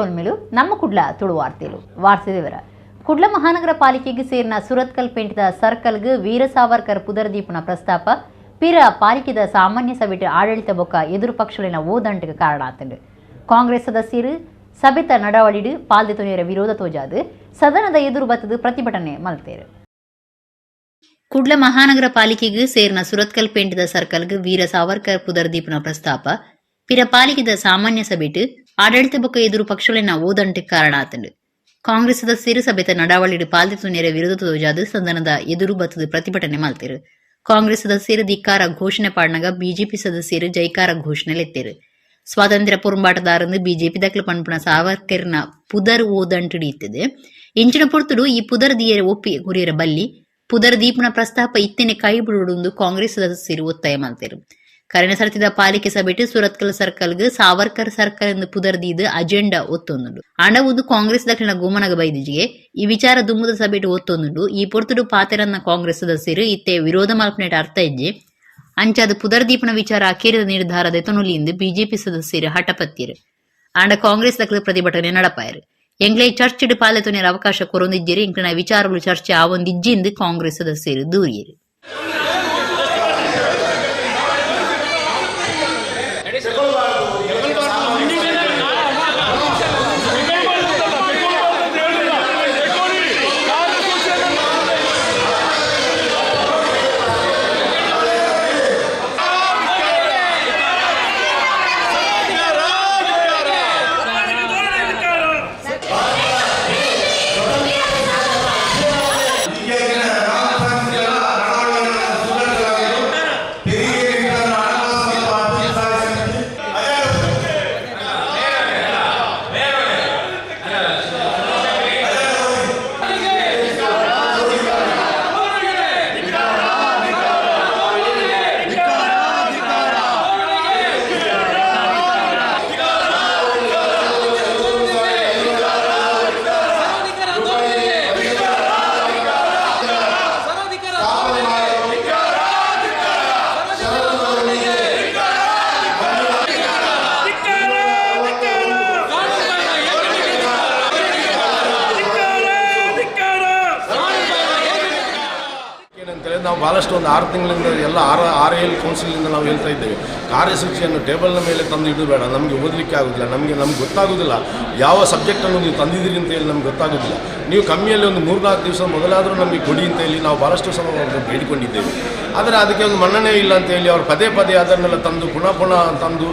ಸೊಲ್ಮೆಲು ನಮ್ಮ ಕುಡ್ಲ ತುಳು ವಾರ್ತೆಲು ವಾರ್ತೆ ಕುಡ್ಲ ಮಹಾನಗರ ಪಾಲಿಕೆಗೆ ಸೇರಿನ ಸುರತ್ಕಲ್ ಪೇಂಟದ ಸರ್ಕಲ್ಗ್ ವೀರ ಸಾವರ್ಕರ್ ಪುದರ್ ದೀಪುನ ಪ್ರಸ್ತಾಪ ಪಿರ ಪಾಲಿಕೆದ ಸಾಮಾನ್ಯ ಸಭೆಟ್ ಆಡಳಿತ ಬೊಕ್ಕ ಎದುರು ಪಕ್ಷಗಳಿನ ಓದಂಟಗೆ ಕಾರಣ ಆತಂಡು. ಕಾಂಗ್ರೆಸ್ ಸದಸ್ಯರು ಸಭೆತ ನಡವಳಿಡು ಪಾಲ್ದೆತೊನಿಯರ ವಿರೋಧ ತೋಜಾದು ಸದನದ ಎದುರು ಬತ್ತದು ಪ್ರತಿಭಟನೆ ಮಲ್ತೇರು. ಕುಡ್ಲ ಮಹಾನಗರ ಪಾಲಿಕೆಗೆ ಸೇರಿನ ಸುರತ್ಕಲ್ ಪೇಂಟದ ಸರ್ಕಲ್ಗ್ ವೀರ ಸಾವರ್ಕರ್ ಪುದರ್ ದೀಪುನ ಪ್ರಸ್ತಾಪ ಪಿರ ಪಾಲಿಕೆದ ಸಾಮಾನ್ಯ ಸಭೆಟ್ ಆಡಳಿತ ಬೊಕ್ಕ ಎದುರು ಪಕ್ಷಗಳಿನ ಓದಂಟೆ ಕಾರಣ ಆತಂಡು. ಕಾಂಗ್ರೆಸ್ ಸದಸ್ಯರು ಸಭೆತ ನಡಾವಳಿಡು ಪಾಲ್ದೆತೊನಿಯರ ವಿರೋಧ ತೋಜಾದು ಸದನದ ಎದುರು ಬತ್ತದು ಪ್ರತಿಭಟನೆ ಮಲ್ತೇರು. ಕಾಂಗ್ರೆಸ್ ಸದಸ್ಯರು ಧಿಕ್ಕಾರ ಘೋಷಣೆ ಪಾಡ್ನಗ ಬಿಜೆಪಿ ಸದಸ್ಯರು ಜೈಕಾರ ಘೋಷಣೆ ಲೆತ್ತೇರು. ಸ್ವಾತಂತ್ರ್ಯ ಪೊರುಂಬಾಟದಾರಂದು ಬಿಜೆಪಿ ದಕ್ಲು ಪನ್ಪುನ ಸಾವರ್ಕರ್ನ ಪುದರ್ ಓದಂಟುಡು ಇತ್ತದೆ. ಇಂಚಿನ ಪೊರ್ತುಡು ಈ ಪುದರ್ ದಿಯರೆ ಒಪ್ಪಿ ಕೊರಿಯರ ಬಲ್ಲಿ, ಪುದರ್ ದೀಪುನ ಪ್ರಸ್ತಾಪ ಇತ್ತೆನೆ ಕೈ ಬಿಡುವುದೊಂದು ಕಾಂಗ್ರೆಸ್ ಸದಸ್ಯರು ಒತ್ತಾಯ ಮಲ್ತೇರು. ಕರಿನ ಸರ್ತಿದ ಪಾಲಿಕೆ ಸಭೆಟ್ ಸುರತ್ಕಲ್ ಸರ್ಕಲ್ಗ್ ಸಾವರ್ಕರ್ ಸರ್ಕಲ್ ಎಂದು ಪುದರ್ ದೀದ್ ಅಜೆಂಡಾ ಒತ್ತೊಂದುಂಡು. ಆಂಡ ಉಂದು ಕಾಂಗ್ರೆಸ್ ದಕ್ಲೆನ ಗುಮನಗ ಬೈದಿಜಿಗೆ. ಈ ವಿಚಾರ ದುಂಬುದ ಸಭೆಟ್ ಒತ್ತೊಂದುಂಡು. ಈ ಪೊರ್ತುಡು ಪಾತೆರನ್ನ ಕಾಂಗ್ರೆಸ್ ಸದಸ್ಯರು ಇತ್ತೆ ವಿರೋಧ ಮಲ್ಪನೆಟ್ ಅರ್ಥ ಇಜ್ಜಿ, ಅಂಚಾದ ಪುದರ್ ದೀಪನ ವಿಚಾರ ಅಖೇರಿದ ನಿರ್ಧಾರ ದೆತೊನೊಲಿ ಬಿಜೆಪಿ ಸದಸ್ಯರು ಹಠಪತ್ತಿರು. ಆಂಡ ಕಾಂಗ್ರೆಸ್ ದಕ್ಲು ಪ್ರತಿಭಟನೆ ನಡಪಾಯರು. ಎಂಗ್ಲೇ ಚರ್ಚೆಡ್ ಪಾಲ್ದೆತೊನೆರ ಅವಕಾಶ ಕೊರೊಂದಿಜ್ಜೆರ್, ಎಂಕ್ಲೆನ ವಿಚಾರಗಳು ಚರ್ಚೆ ಆವೊಂದಿಜ್ಜಿಂದು ಕಾಂಗ್ರೆಸ್ ಸದಸ್ಯರು ದೂರಿಯರು. ಏನಂತೇಳಿ ನಾವು ಭಾಳಷ್ಟು ಒಂದು 6 ತಿಂಗಳಿಂದ ಎಲ್ಲ ಆರ್ ಆರ್ ಎಲ್ ಕೌನ್ಸಿಲಿಂದ ನಾವು ಹೇಳ್ತಾ ಇದ್ದೇವೆ, ಕಾರ್ಯಸೂಚಿಯನ್ನು ಟೇಬಲ್ನ ಮೇಲೆ ತಂದು ಇಡಬೇಡ, ನಮಗೆ ಓದಲಿಕ್ಕೆ ಆಗೋದಿಲ್ಲ, ನಮಗೆ ನಮ್ಗೆ ಗೊತ್ತಾಗೋದಿಲ್ಲ ಯಾವ ಸಬ್ಜೆಕ್ಟನ್ನು ನೀವು ತಂದಿದ್ದೀರಿ ಅಂತ ಹೇಳಿ ನಮ್ಗೆ ಗೊತ್ತಾಗೋದಿಲ್ಲ. ನೀವು ಕಮ್ಮಿಯಲ್ಲಿ ಒಂದು 3-4 ದಿವಸ ಮೊದಲಾದರೂ ನಮಗೆ ಕೊಡಿ ಅಂತ ಹೇಳಿ ನಾವು ಭಾಳಷ್ಟು ಸಲ ಅವ್ರನ್ನ ಬೇಡಿಕೊಂಡಿದ್ದೇವೆ. ಆದರೆ ಅದಕ್ಕೆ ಒಂದು ಮನ್ನಣೆ ಇಲ್ಲ ಅಂತ ಹೇಳಿ ಅವರು ಪದೇ ಪದೇ ಅದನ್ನೆಲ್ಲ ತಂದು ಪುನಃ ಪುನಃ ತಂದು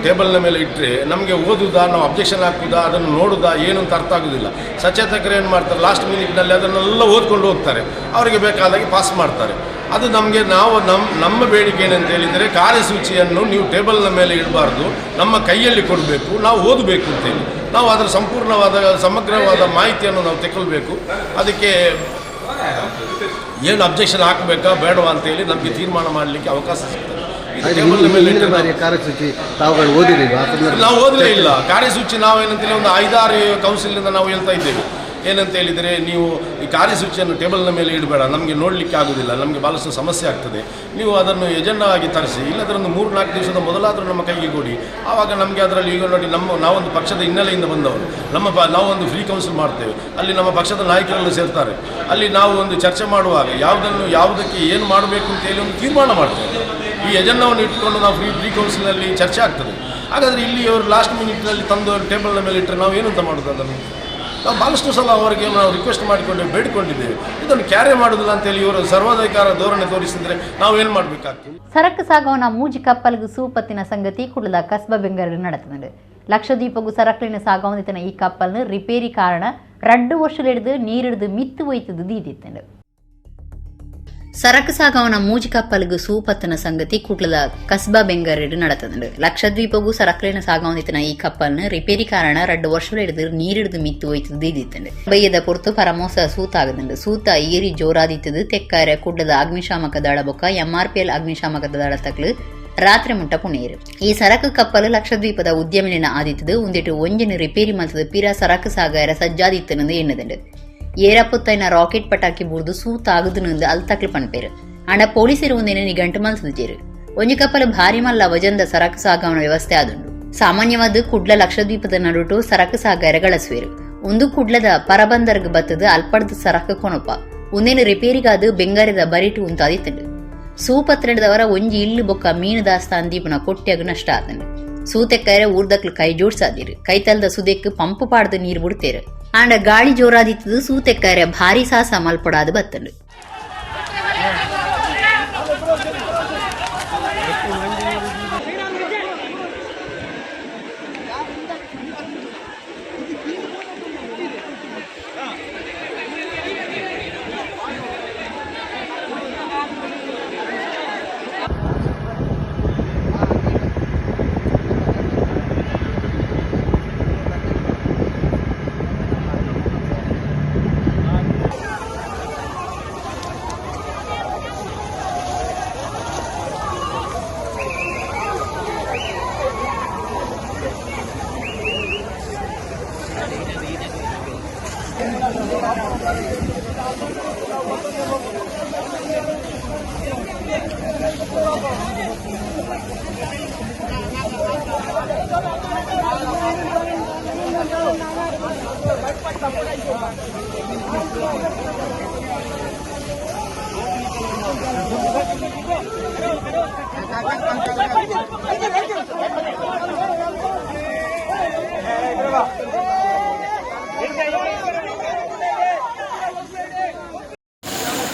ಟೇಬಲ್ನ ಮೇಲೆ ಇಟ್ಟರೆ ನಮಗೆ ಓದುವುದಾ, ನಾವು ಅಬ್ಜೆಕ್ಷನ್ ಹಾಕುವುದಾ, ಅದನ್ನು ನೋಡುವುದಾ ಏನು ಅಂತ ಅರ್ಥ ಆಗೋದಿಲ್ಲ. ಸಚೇತಕರು ಏನು ಮಾಡ್ತಾರೆ, ಲಾಸ್ಟ್ ಮಿನಿಟ್ನಲ್ಲಿ ಅದನ್ನೆಲ್ಲ ಓದ್ಕೊಂಡು ಹೋಗ್ತಾರೆ, ಅವರಿಗೆ ಬೇಕಾದಾಗೆ ಪಾಸ್ ಮಾಡ್ತಾರೆ. ಅದು ನಮಗೆ ನಾವು ನಮ್ಮ ನಮ್ಮ ಬೇಡಿಕೆ ಏನಂತ ಹೇಳಿದರೆ, ಕಾರ್ಯಸೂಚಿಯನ್ನು ನೀವು ಟೇಬಲ್ನ ಮೇಲೆ ಇಡಬಾರ್ದು, ನಮ್ಮ ಕೈಯಲ್ಲಿ ಕೊಡಬೇಕು, ನಾವು ಓದಬೇಕು ಅಂತೇಳಿ. ನಾವು ಅದರ ಸಂಪೂರ್ಣವಾದ ಸಮಗ್ರವಾದ ಮಾಹಿತಿಯನ್ನು ನಾವು ತೆಗೊಳ್ಬೇಕು. ಅದಕ್ಕೆ ಏನು ಅಬ್ಜೆಕ್ಷನ್ ಹಾಕಬೇಕಾ ಬೇಡವಾ ಅಂತೇಳಿ ನಮಗೆ ತೀರ್ಮಾನ ಮಾಡಲಿಕ್ಕೆ ಅವಕಾಶ ಸಿಗ್ತದೆ. ಇದು ಟೇಬಲ್ನ ಮೇಲೆ ಹಿಂದಿನ ಇಟ್ಟರೆ ಬಾರಿಯ ಕಾರ್ಯಸೂಚಿ ತಾವುಗಳು ಓದಿರಲಿಲ್ಲ ಆ ಸಂದರ್ಭ? ನಾವು ಓದಲೇ ಇಲ್ಲ ಕಾರ್ಯಸೂಚಿ. ನಾವು ಏನಂತೇಳಿ ಒಂದು 5-6 ಕೌನ್ಸಿಲಿಂದ ನಾವು ಹೇಳ್ತಾ ಇದ್ದೇವೆ. ಏನಂತ ಹೇಳಿದರೆ, ನೀವು ಈ ಕಾರ್ಯಸೂಚಿಯನ್ನು ಟೇಬಲ್ನ ಮೇಲೆ ಇಡಬೇಡ, ನಮಗೆ ನೋಡಲಿಕ್ಕೆ ಆಗೋದಿಲ್ಲ, ನಮಗೆ ಭಾಳಷ್ಟು ಸಮಸ್ಯೆ ಆಗ್ತದೆ. ನೀವು ಅದನ್ನು ಎಜೆಂಡಾ ಆಗಿ ತರಿಸಿ, ಇಲ್ಲದ್ರೆ ಒಂದು 3-4 ದಿವಸದ ಮೊದಲಾದರೂ ನಮ್ಮ ಕೈಗೆ ಕೊಡಿ. ಆವಾಗ ನಮಗೆ ಅದರಲ್ಲಿ, ಈಗ ನೋಡಿ, ನಾವೊಂದು ಪಕ್ಷದ ಹಿನ್ನೆಲೆಯಿಂದ ಬಂದವರು. ನಮ್ಮ ಪ ನಾವೊಂದು ಫ್ರೀ ಕೌನ್ಸಿಲ್ ಮಾಡ್ತೇವೆ, ಅಲ್ಲಿ ನಮ್ಮ ಪಕ್ಷದ ನಾಯಕರೆಲ್ಲ ಸೇರ್ತಾರೆ. ಅಲ್ಲಿ ನಾವು ಒಂದು ಚರ್ಚೆ ಮಾಡುವಾಗ ಯಾವುದನ್ನು ಯಾವುದಕ್ಕೆ ಏನು ಮಾಡಬೇಕು ಅಂತ ಹೇಳಿ ಒಂದು ತೀರ್ಮಾನ ಮಾಡ್ತೇವೆ. ಈ ಎಜೆಂಡಾವನ್ನು ಇಟ್ಕೊಂಡು ನಾವು ಫ್ರೀ ಫ್ರೀ ಕೌನ್ಸಿಲ್ನಲ್ಲಿ ಚರ್ಚೆ ಆಗ್ತದೆ. ಹಾಗಾದರೆ ಇಲ್ಲಿ ಅವರು ಲಾಸ್ಟ್ ಮಿನಿಟ್ನಲ್ಲಿ ತಂದು ಟೇಬಲ್ನ ಮೇಲೆ ಇಟ್ಟರೆ ನಾವು ಏನಂತ ಮಾಡೋದು ಅದನ್ನು? ನಾವು ಭಾಳಷ್ಟು ಸಲ ಅವರಿಗೆ ನಾವು ರಿಕ್ವೆಸ್ಟ್ ಮಾಡಿಕೊಂಡು ಬೇಡಿಕೊಂಡಿದ್ದೇವೆ. ಇದನ್ನು ಕ್ಯಾರಿ ಮಾಡೋದಿಲ್ಲ ಅಂತೇಳಿ ಇವರು ಸರ್ವಾಧಿಕಾರ ಧೋರಣೆ ತೋರಿಸಿದರೆ ನಾವು ಏನು ಮಾಡಬೇಕಾಗ್ತದೆ? ಸರಕು ಸಾಗವನ ಮೂಜಿ ಕಪ್ಪಲ್ಗ್ ಸೂಪತ್ತಿನ ಸಂಗತಿ ಕುಡ್ಲದ ಕಸ್ಬ ಬೆಂಗಾರು ನಡೆತಂಡು. ಲಕ್ಷದ್ವೀಪಗೂ ಸರಕಲಿನ ಸಾಗವನಿತನ ಈ ಕಪ್ಪಲ್ನ ರಿಪೇರಿ ಕಾರಣ 2 ವರ್ಷಲಿಡ್ದು ನೀರಿಡ್ದು ಮಿತ್ತು ಒಯ್ತದ್ದು ದೀದಿತ್ತಂಡು. ಸರಕು ಸಾಗವನ ಮೂಜಿ ಕಪ್ಪಲ್ಗ್ ಸೂಪತ್ತನ ಸಂಗತಿ ಕುಡ್ಲದ ಕಸ್ಬಾ ಬೆಂಗಾರೆಡ್ ನಡತಂಡು. ಲಕ್ಷದ್ವೀಪಗೂ ಸರಕಲಿನ ಸಾಗವನಿತನ ಈ ಕಪ್ಪಲ್ನ ರಿಪೇರಿ ಕಾರಣ 2 ವರ್ಷಲಿಡ್ದು ನೀರಿಡ್ದು ಮಿತ್ತು ಒಯ್ತದ್ದು ದೀದಿತ್ತಂಡು. ಬಯ್ಯದ ಪೊರ್ತು ಪರಮೋಸ ಸೂತಾಗದಂಡು. ಸೂತ ಏರಿ ಜೋರಾದಿತ್ತದು ತೆಕ್ಕಾರೆ ಕುಡ್ಲದ ಅಗ್ನಿಶಾಮಕ ದಳ ಬೊಕ್ಕ ಎಂಆರ್ಪಿಎಲ್ ಅಗ್ನಿಶಾಮಕ ದಳ ತಕ್ಲು ರಾತ್ರಿ ಮುಟ್ಟ ಪುಣೇರು. ಈ ಸರಕು ಕಪ್ಪಲು ಲಕ್ಷದ್ವೀಪದ ಉದ್ಯಮಿನ ಆದಿತ್ತದು. ಉಂದಿಟ್ಟು ಒಂಜಿನ ರಿಪೇರಿ ಮಲ್ತದ ಪಿರ ಸರಕು ಸಾಗಾರ ಸಜ್ಜಾದಿತ್ತನಂದು ಎಣ್ಣದಂಡು. ಏರಪುತ್ತೈನ ರಾಕೆಟ್ ಪಟಾಕಿ ಬೂರ್ದು ಸೂತಾಗದು ಅಲ್ತಕ್ಲು ಪನ್ಪೇರು. ಆಂಡ ಪೊಲೀಸರು ಒಂದಿನ ನಿಗಂಟು ಮಲ್ತದಿಜೇರು. ಒಂಜಿ ಕಪ್ಪಲು ಭಾರಿ ಮಲ್ಲ ವಜಂದ ಸರಕು ಸಾಗವನ ವ್ಯವಸ್ಥೆ ಆದುಂಡು. ಸಾಮಾನ್ಯವಾದ ಕುಡ್ಲ ಲಕ್ಷದ್ವೀಪದ ನಡುಟು ಸರಕು ಸಾಗರ ಗಳಸುವೆರು. ಒಂದು ಕುಡ್ಲದ ಪರಬಂದರ್ಗ್ ಬತ್ತದ ಅಲ್ಪಡ್ದ ಸರಕು ಕೊನೊಪ ಒಂದೇನು ರಿಪೇರಿಗಾದ ಬೆಂಗಾರದ ಬರಿಟು ಉಂತಾದಿತ್ತಂಡು. ಸೂಪತ್ರೆಡ್ದವರ ಒಂಜಿ ಇಲ್ಲು ಬೊಕ್ಕ ಮೀನು ದಾಸ್ತಾನ್ ದೀಪನ ಕೊಟ್ಟ್ಯಾಗ ನಷ್ಟ ಆತಂಡು. ಸೂತೆಕ್ಕರೆ ಊರ್ದಕ್ಲು ಕೈ ಜೋಡ್ಸಾದಿರು. ಕೈತಲ್ದ ಸುದೆಕ್ ಪಂಪು ಪಾಡ್ದು ನೀರು ಬಿಡ್ತೇರು. ಆಂಡ ಗಾಳಿ ಜೋರಾದಿತ್ತದು ಸೂತೆಕ್ಕರೆ ಭಾರಿ ಸಾಸ ಮಲ್ಪಡಾದು ಬತ್ತಂಡು.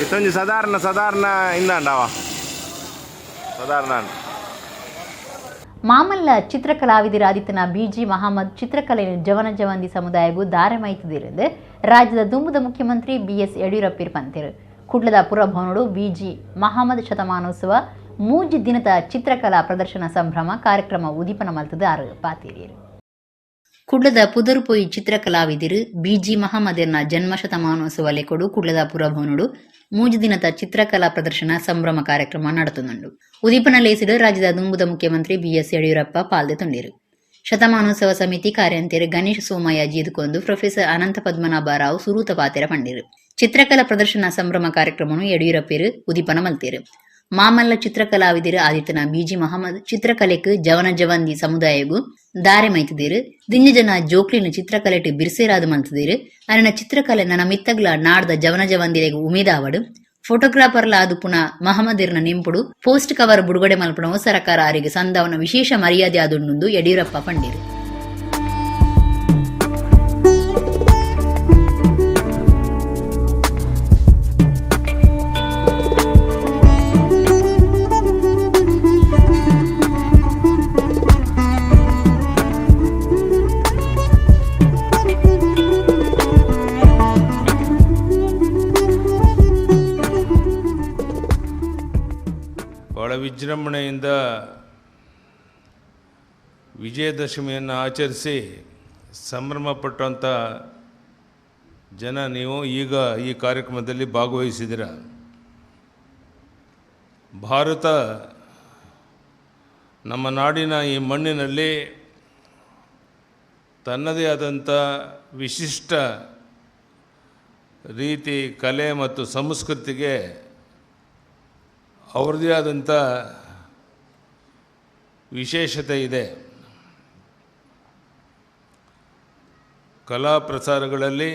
ಇತ್ತೊಂಜಿ ಸಾಧಾರಣ ಸಾಧಾರಣ ಇಂದಾಂಡವ ಸಾಧಾರಣ. ಮಾಮಲ್ಲ ಚಿತ್ರಕಲಾವಿದರಾದಿತ್ತನ ಬಿಜಿ ಮಹಮ್ಮದ್ ಚಿತ್ರಕಲೆಯನ್ನು ಜವನ ಜವಂದಿ ಸಮುದಾಯಗೂ ದಾರೆ ಮೈತದಿருந்து ರಾಜ್ಯದ ದುಂಬುದ ಮುಖ್ಯಮಂತ್ರಿ ಬಿಎಸ್ ಯಡಿಯೂರಪ್ಪ ಪಂತಿರು. ಕುಡ್ಲದ ಪುರಭವನಡು ಬಿಜಿ ಮಹಮ್ಮದ್ ಶತಮಾನೋತ್ಸವ 3 ದಿನದ ಚಿತ್ರಕಲಾ ಪ್ರದರ್ಶನ ಸಂಭ್ರಮ ಕಾರ್ಯಕ್ರಮ ಉದೀಪನ ಮಲ್ತದ ಆರು ಪಾತೀರಿಯರು. ಕುಡ್ಲದ ಪುದರುಪೊಯಿ ಚಿತ್ರಕಲಾವಿದರು ಬಿಜಿ ಮಹಮ್ಮದಿರ್ನ ಜನ್ಮ ಶತಮಾನೋತ್ಸವ ಲೆಕೊಡು ಕುಡ್ಲದ ಪುರಭವನಡು 3 ದಿನದ ಚಿತ್ರಕಲಾ ಪ್ರದರ್ಶನ ಸಂಭ್ರಮ ಕಾರ್ಯಕ್ರಮ ನಡೆತುಂಡು. ಉದೀಪನ ಲೇಸಿಡು ರಾಜ್ಯದ ದುಂಬುದ ಮುಖ್ಯಮಂತ್ರಿ ಬಿಎಸ್ ಯಡಿಯೂರಪ್ಪ ಪಾಲ್ದೆ ತುಂಡಿರು. ಶತಮಾನೋತ್ಸವ ಸಮಿತಿ ಕಾರ್ಯಂತೆರ್ ಗಣೇಶ್ ಸೋಮಯ್ಯ ಎದುಕೊಂದು ಪ್ರೊಫೆಸರ್ ಅನಂತ ಪದ್ಮನಾಭ ರಾವ್ ಸುರೂತ ಪಾತೆರ ಪಂಡಿರು. ಚಿತ್ರಕಲಾ ಪ್ರದರ್ಶನ ಸಂಭ್ರಮ ಕಾರ್ಯಕ್ರಮನು ಯಡಿಯೂರಪ್ಪರು ಉದೀಪನ ಮಲ್ತೇರು. ಮಾಮಲ್ಲ ಚಿತ್ರಕಲಾವಿದರು ಆದಿತ್ಯನ ಬಿಜಿ ಮಹಮ್ಮದ್ ಚಿತ್ರಕಲೆಕ್ ಜವನ ಜವಂದಿ ಸಮುದಾಯಗು ದಾರೆ ಮೈತದಿರು. ದಿಂಜ ಜನ ಜೋಕ್ಲಿನ ಚಿತ್ರಕಲೆಟ್ ಬಿರ್ಸೇರಾದ ಮಲ್ತದಿರು. ಅರನ ಚಿತ್ರಕಲೆ ನನ್ನ ಮಿತ್ತಗ್ಲ ನಾಡ್ದ ಜವನ ಜವಂದಿಲೆಗ್ ಉಮೇದಾವಡು. ಫೋಟೋಗ್ರಾಫರ್ಲ ಆದು ಪುನಃ ಮಹಮ್ಮದಿರ್ನ ನಿಂಪುಡು ಪೋಸ್ಟ್ ಕವರ್ ಬುಡುಗಡೆ ಮಲ್ಪಣವು ಸರಕಾರ ಆರಿಗೆ ಸಂದವನ ವಿಶೇಷ ಮರ್ಯಾದೆ ಆದುಂಡು ಯಡಿಯೂರಪ್ಪ ಪಂಡಿರು. ಬಹಳ ವಿಜೃಂಭಣೆಯಿಂದ ವಿಜಯದಶಮಿಯನ್ನು ಆಚರಿಸಿ ಸಂಭ್ರಮ ಪಟ್ಟಂಥ ಜನ ನೀವು ಈಗ ಈ ಕಾರ್ಯಕ್ರಮದಲ್ಲಿ ಭಾಗವಹಿಸಿದಿರ. ಭಾರತ ನಮ್ಮ ನಾಡಿನ ಈ ಮಣ್ಣಿನಲ್ಲಿ ತನ್ನದೇ ಆದಂಥ ವಿಶಿಷ್ಟ ರೀತಿ ಕಲೆ ಮತ್ತು ಸಂಸ್ಕೃತಿಗೆ ಅವರದೇ ಆದಂಥ ವಿಶೇಷತೆ ಇದೆ. ಕಲಾ ಪ್ರಸಾರಗಳಲ್ಲಿ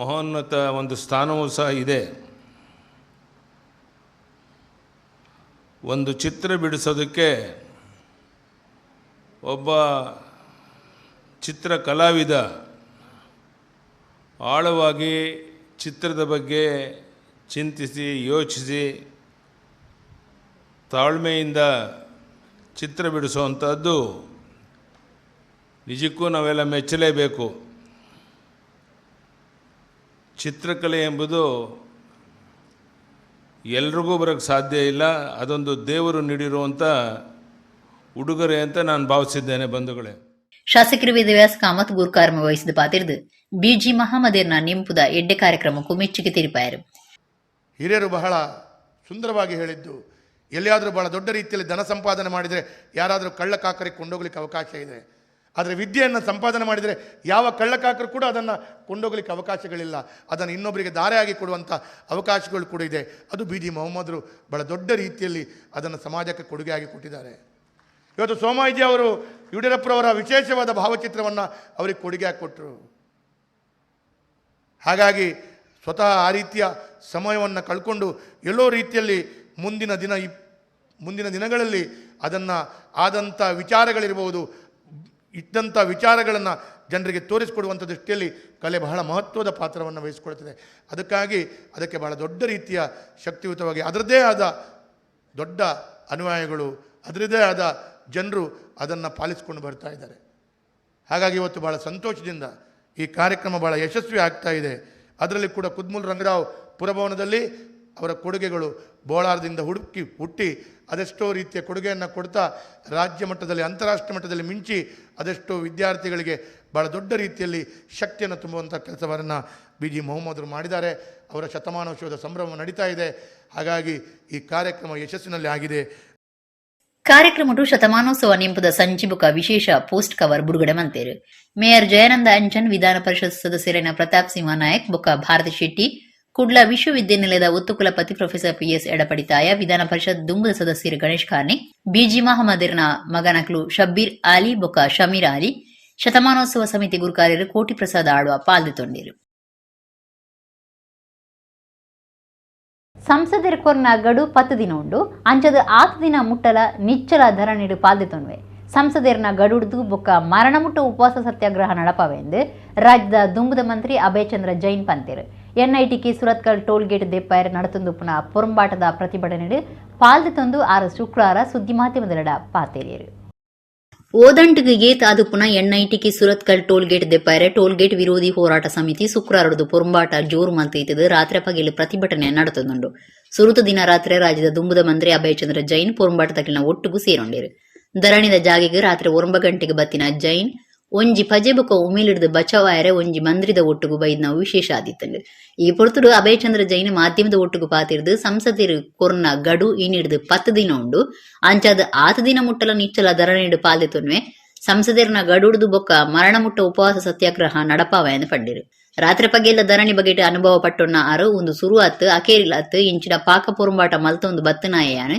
ಮಹೋನ್ನತ ಒಂದು ಸ್ಥಾನವೂ ಸಹ ಇದೆ. ಒಂದು ಚಿತ್ರ ಬಿಡಿಸೋದಕ್ಕೆ ಒಬ್ಬ ಚಿತ್ರ ಕಲಾವಿದ ಆಳವಾಗಿ ಚಿತ್ರದ ಬಗ್ಗೆ ಚಿಂತಿಸಿ ಯೋಚಿಸಿ ತಾಳ್ಮೆಯಿಂದ ಚಿತ್ರ ಬಿಡಿಸುವಂಥದ್ದು ನಿಜಕ್ಕೂ ನಾವೆಲ್ಲ ಮೆಚ್ಚಲೇಬೇಕು. ಚಿತ್ರಕಲೆ ಎಂಬುದು ಎಲ್ರಿಗೂ ಬರೋಕ್ಕೆ ಸಾಧ್ಯ ಇಲ್ಲ, ಅದೊಂದು ದೇವರು ನೀಡಿರುವಂಥ ಉಡುಗೊರೆ ಅಂತ ನಾನು ಭಾವಿಸಿದ್ದೇನೆ ಬಂಧುಗಳೇ. ಶಾಸಕರು ವೇದವ್ಯಾಸ್ ಕಾಮತ್ ಗುರುಕಾರ್ಮ ವಹಿಸಿದ ಪಾತಿರ್ದು ಬಿಜಿ ಮಹಮ್ಮದಿರ್ನ ನಿಂಪುದ ಎಡ್ಡೆ ಕಾರ್ಯಕ್ರಮಕ್ಕೂ ಮೆಚ್ಚುಗೆ ತೆರಿಪಾಯರು. ಹಿರಿಯರು ಬಹಳ ಸುಂದರವಾಗಿ ಹೇಳಿದ್ದು, ಎಲ್ಲಿಯಾದರೂ ಬಹಳ ದೊಡ್ಡ ರೀತಿಯಲ್ಲಿ ಧನ ಸಂಪಾದನೆ ಮಾಡಿದರೆ ಯಾರಾದರೂ ಕಳ್ಳಕಾಕರಿಗೆ ಕೊಂಡೋಗ್ಲಿಕ್ಕೆ ಅವಕಾಶ ಇದೆ, ಆದರೆ ವಿದ್ಯೆಯನ್ನು ಸಂಪಾದನೆ ಮಾಡಿದರೆ ಯಾವ ಕಳ್ಳಕಾಕರು ಕೂಡ ಅದನ್ನು ಕೊಂಡೋಗ್ಲಿಕ್ಕೆ ಅವಕಾಶಗಳಿಲ್ಲ, ಅದನ್ನು ಇನ್ನೊಬ್ಬರಿಗೆ ದಾರೆಯಾಗಿ ಕೊಡುವಂಥ ಅವಕಾಶಗಳು ಕೂಡ ಇದೆ. ಅದು ಬಿ ಜಿ ಮೊಹಮ್ಮದರು ಬಹಳ ದೊಡ್ಡ ರೀತಿಯಲ್ಲಿ ಅದನ್ನು ಸಮಾಜಕ್ಕೆ ಕೊಡುಗೆಯಾಗಿ ಕೊಟ್ಟಿದ್ದಾರೆ. ಇವತ್ತು ಸೋಮಾಯಿಜಿ ಅವರು ಯಡಿಯೂರಪ್ಪರವರ ವಿಶೇಷವಾದ ಭಾವಚಿತ್ರವನ್ನು ಅವರಿಗೆ ಕೊಡುಗೆ ಕೊಟ್ಟರು. ಹಾಗಾಗಿ ಸ್ವತಃ ಆ ರೀತಿಯ ಸಮಯವನ್ನು ಕಳ್ಕೊಂಡು ಎಲ್ಲೋ ರೀತಿಯಲ್ಲಿ ಮುಂದಿನ ದಿನಗಳಲ್ಲಿ ಅದನ್ನು ಆದಂಥ ವಿಚಾರಗಳಿರ್ಬೋದು, ಇದ್ದಂಥ ವಿಚಾರಗಳನ್ನು ಜನರಿಗೆ ತೋರಿಸಿಕೊಡುವಂಥ ದೃಷ್ಟಿಯಲ್ಲಿ ಕಲೆ ಬಹಳ ಮಹತ್ವದ ಪಾತ್ರವನ್ನು ವಹಿಸಿಕೊಳ್ತದೆ. ಅದಕ್ಕಾಗಿ ಅದಕ್ಕೆ ಬಹಳ ದೊಡ್ಡ ರೀತಿಯ ಶಕ್ತಿಯುತವಾಗಿ ಅದರದ್ದೇ ಆದ ದೊಡ್ಡ ಅನುಯಾಯಿಗಳು, ಅದರದ್ದೇ ಆದ ಜನರು ಅದನ್ನು ಪಾಲಿಸಿಕೊಂಡು ಬರ್ತಾ ಇದ್ದಾರೆ. ಹಾಗಾಗಿ ಇವತ್ತು ಭಾಳ ಸಂತೋಷದಿಂದ ಈ ಕಾರ್ಯಕ್ರಮ ಭಾಳ ಯಶಸ್ವಿ ಆಗ್ತಾ ಇದೆ. ಅದರಲ್ಲಿ ಕೂಡ ಕುದ್ಮುಲ್ ರಂಗರಾವ್ ಪುರಭವನದಲ್ಲಿ ಅವರ ಕೊಡುಗೆಗಳು ಬೋಳಾರದಿಂದ ಹುಟ್ಟಿ ಅದೆಷ್ಟೋ ರೀತಿಯ ಕೊಡುಗೆಯನ್ನು ಕೊಡ್ತಾ ರಾಜ್ಯ ಮಟ್ಟದಲ್ಲಿ, ಅಂತಾರಾಷ್ಟ್ರೀಯ ಮಟ್ಟದಲ್ಲಿ ಮಿಂಚಿ ಅದೆಷ್ಟೋ ವಿದ್ಯಾರ್ಥಿಗಳಿಗೆ ಭಾಳ ದೊಡ್ಡ ರೀತಿಯಲ್ಲಿ ಶಕ್ತಿಯನ್ನು ತುಂಬುವಂಥ ಕೆಲಸವನ್ನು ಬಿ ಜಿ ಮೊಹಮ್ಮದರು ಮಾಡಿದ್ದಾರೆ. ಅವರ ಶತಮಾನೋತ್ಸವದ ಸಂಭ್ರಮ ನಡೀತಾ ಇದೆ. ಹಾಗಾಗಿ ಈ ಕಾರ್ಯಕ್ರಮ ಯಶಸ್ಸಿನಲ್ಲಿ ಆಗಿದೆ. ಕಾರ್ಯಕ್ರಮಟು ಶತಮಾನೋತ್ಸವ ನೆಂಪುದ ಸಂಚಿಬುಕ ವಿಶೇಷ ಪೋಸ್ಟ್ ಕವರ್ ಬುಡುಗಡೆ ಮಂತೇರು. ಮೇಯರ್ ಜಯಾನಂದ ಅಂಚನ್, ವಿಧಾನ ಪರಿಷತ್ ಸದಸ್ಯರೇನ ಪ್ರತಾಪ್ ಸಿಂಹ ನಾಯಕ್ ಬೊಕ್ಕ ಭಾರತಿ ಶೆಟ್ಟಿ, ಕುಡ್ಲ ವಿಶ್ವವಿದ್ಯಾನಿಲಯದ ಒತ್ತುಕುಲಪತಿ ಪ್ರೊಫೆಸರ್ ಪಿಎಸ್ ಎಡಪಡಿತಾಯ, ವಿಧಾನ ಪರಿಷತ್ ದುಂಬುದ ಸದಸ್ಯರು ಗಣೇಶ್ ಕಾರ್ಣಿಕ್, ಬಿಜಿ ಮಹಮ್ಮದಿರ್ನ ಮಗನಕ್ಲು ಶಬ್ಬೀರ್ ಆಲಿ ಬೊಕ್ಕ ಶಮೀರ್ ಆಲಿ, ಶತಮಾನೋತ್ಸವ ಸಮಿತಿ ಗುರುಕಾರ್ಯರು ಕೋಟಿ ಪ್ರಸಾದ್ ಆಳ್ವ ಪಾಲ್ದು ತೊಂಡೇರು. ಸಂಸದರ ಕೊರ್ನ ಗಡು 10 ದಿನ ಉಂಡು ಅಂಚದ 8 ದಿನ ಮುಟ್ಟಲ ನಿಚ್ಚಲ ಧರಣಿಡು ಪಾಲ್ದೆ ತೊನ್ವೆ. ಸಂಸದರ್ನ ಗಡುಡ್ದು ಬೊಕ್ಕ ಮರಣ ಮುಟ್ಟ ಉಪವಾಸ ಸತ್ಯಾಗ್ರಹ ನಡಪವೆಂದು ರಾಜ್ಯದ ದುಂಬುದ ಮಂತ್ರಿ ಅಭಯಚಂದ್ರ ಜೈನ್ ಪಂತೇರು. ಎನ್ಐಟಿಗೆ ಸುರತ್ಕಲ್ ಟೋಲ್ ಗೇಟ್ ದೆಪ್ಪಾಯರ್ ನಡತೊಂದುಪ್ಪುನ ಪೊರಂಬಾಟದ ಪ್ರತಿಭಟನೆ ಪಾಲ್ದೆ ತೊಂದು 6 ಶುಕ್ರವಾರ ಸುದ್ದಿ ಮಾಧ್ಯಮದೆರಡ ಪಾತೇರಿಯರು. ಓದಂಟುಗೆ ಏತ್ ಆದುಪ್ಪುನ ಎನ್ಐಟಿಗೆ ಸುರತ್ಕಲ್ ಟೋಲ್ ಗೇಟ್ ದೆಪ್ಪಾಯರೆ ಟೋಲ್ ಗೇಟ್ ವಿರೋಧಿ ಹೋರಾಟ ಸಮಿತಿ ಶುಕ್ರವಾರದು ಪೊರಂಬಾಟ ಜೋರು ಮಲ್ತೈತದು ರಾತ್ರಿ ಪಗೆಲು ಪ್ರತಿಭಟನೆ ನಡತೊಂದುಂಡು. ಸುರುತ ದಿನ ರಾತ್ರಿ ರಾಜ್ಯದ ದುಂಬುದ ಮಂತ್ರಿ ಅಭಯಚಂದ್ರ ಜೈನ್ ಪೊರಂಬಾಟದಕ್ಕಿನ ಒಟ್ಟುಗು ಸೇರೊಂಡೇರು. ಧರಣಿದ ಜಾಗೆಗೆ ರಾತ್ರಿ 9 ಗಂಟೆಗೆ ಬತ್ತಿನ ಜೈನ್ ಒಂಜಿ ಪಜೆ ಬೊಕ್ಕ ಉಮಿಲಿಡ್ದು ಬಚಾವಾಯರೆ ಒಂಜಿ ಮಂತ್ರಿದ ಒಟ್ಟುಗು ಬೈದ್ನ ವಿಶೇಷ ಆದಿತ್ತಂಡು. ಈ ಪೊರ್ತುಡು ಅಭಯಚಂದ್ರ ಜೈನ್ ಮಾಧ್ಯಮದ ಒಟ್ಟುಗು ಪಾತಿರ್ದು ಸಂಸದಿರು ಕೊರ್ನ ಗಡು ಇನಿಡ್ದು 10 ದಿನ ಉಂಡು ಅಂಚಾದ 8 ದಿನ ಮುಟ್ಟಲ ನಿಚ್ಚಲ ಧರಣಿಡು ಪಾಲ್ದೆ ತೊನ್ವೆ. ಸಂಸದರ್ನ ಗಡುಡ್ದು ಬೊಕ್ಕ ಮರಣ ಮುಟ್ಟ ಉಪವಾಸ ಸತ್ಯಾಗ್ರಹ ನಡಪಾವ ಎಂದು ಪಂಡಿರು. ರಾತ್ರಿ ಪಗೆಲ್ಲ ಧರಣಿ ಬಗೆಟ್ ಅನುಭವ ಪಟ್ಟೊನ್ನ ಆರು ಒಂದು ಸುರುವಾತ್ ಅಕೇರಿಲಾತ್ ಇಂಚಿನ ಪಾಕ ಪೊರುಂಬಾಟ ಮಲ್ತೊಂದು ಬತ್ತನಾಯಾನು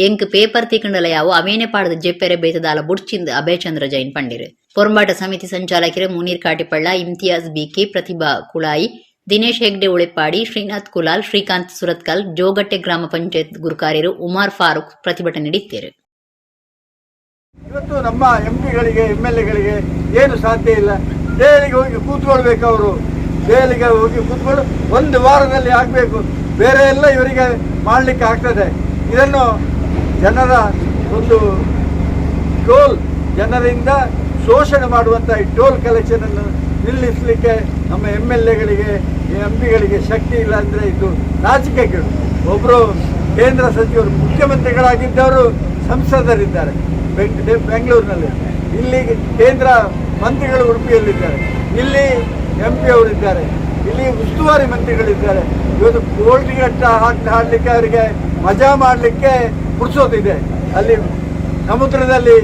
ಎಂಕ್ ಪೇಪರ್ ತಿಕ್ಕಂಡಲ ಯಾವು ಅವೇನೆ ಪಾಡದ ಜೆಪ್ಪೆರೆ ಬೇತದಾಲ ಬುಡ್ಚಿಂದ್ ಅಭಯಚಂದ್ರ ಜೈನ್ ಪಂಡಿರು. ಪೊರಂಬಾಟ ಸಮಿತಿ ಸಂಚಾಲಕರು ಮುನೀರ್ ಕಾಟಿಪಳ್ಳ, ಇಮ್ತಿಯಾಜ್ ಬಿಕೆ, ಪ್ರತಿಭಾ ಕುಳಾಯಿ, ದಿನೇಶ್ ಹೆಗ್ಡೆ ಉಳೆಪ್ಪಾಡಿ, ಶ್ರೀನಾಥ್ ಕುಲಾಲ್, ಶ್ರೀಕಾಂತ್ ಸುರತ್ಕಲ್, ಜೋಗಟ್ಟೆ ಗ್ರಾಮ ಪಂಚಾಯತ್ ಗುರುಕಾರ್ಯರು ಉಮಾರ್ ಫಾರೂಕ್ ಪ್ರತಿಭಟನೆ ನೀಡಿದ್ದಾರೆ. ಇವತ್ತು ನಮ್ಮ ಎಂ ಪಿಗಳಿಗೆ, ಎಮ್ ಎಲ್ ಎಗಳಿಗೆ ಏನು ಸಾಧ್ಯ ಇಲ್ಲ. ದೆಹಲಿಗೆ ಹೋಗಿ ಕೂತ್ಕೊಳ್ಬೇಕು ಅವರು. ದೆಹಲಿಗೆ ಹೋಗಿ ಕೂತ್ಕೊಂಡು ಒಂದು ವಾರದಲ್ಲಿ ಆಗಬೇಕು. ಬೇರೆ ಎಲ್ಲ ಇವರಿಗೆ ಮಾಡಲಿಕ್ಕೆ ಆಗ್ತದೆ. ಇದನ್ನು ಜನರ ಒಂದು ಟೋಲ್, ಜನರಿಂದ ಶೋಷಣೆ ಮಾಡುವಂಥ ಈ ಟೋಲ್ ಕಲೆಕ್ಷನನ್ನು ನಿಲ್ಲಿಸಲಿಕ್ಕೆ ನಮ್ಮ ಎಮ್ ಎಲ್ ಎಗಳಿಗೆ, ಎಂ ಪಿಗಳಿಗೆ ಶಕ್ತಿ ಇಲ್ಲ ಅಂದರೆ ಇದು ನಾಚಿಕೆಗೇಡು. ಒಬ್ಬರು ಕೇಂದ್ರ ಸಚಿವರು, ಮುಖ್ಯಮಂತ್ರಿಗಳಾಗಿದ್ದವರು ಸಂಸದರಿದ್ದಾರೆ ಬೆಂಗಳೂರಿನಲ್ಲಿ. ಇಲ್ಲಿ ಕೇಂದ್ರ ಮಂತ್ರಿಗಳು ಉಡುಪಿಯಲ್ಲಿದ್ದಾರೆ, ಇಲ್ಲಿ ಎಂ ಪಿ ಅವರಿದ್ದಾರೆ, ಇಲ್ಲಿ ಉಸ್ತುವಾರಿ ಮಂತ್ರಿಗಳಿದ್ದಾರೆ. ಇವತ್ತು ಕೋಲ್ಟಿಗಟ್ಟ ಹಾಡಲಿಕ್ಕೆ ಅವರಿಗೆ ಮಜಾ ಮಾಡಲಿಕ್ಕೆ ಪುರ್ಸೋತಿದೆ. ಅಲ್ಲಿ ಸಮುದ್ರದಲ್ಲಿ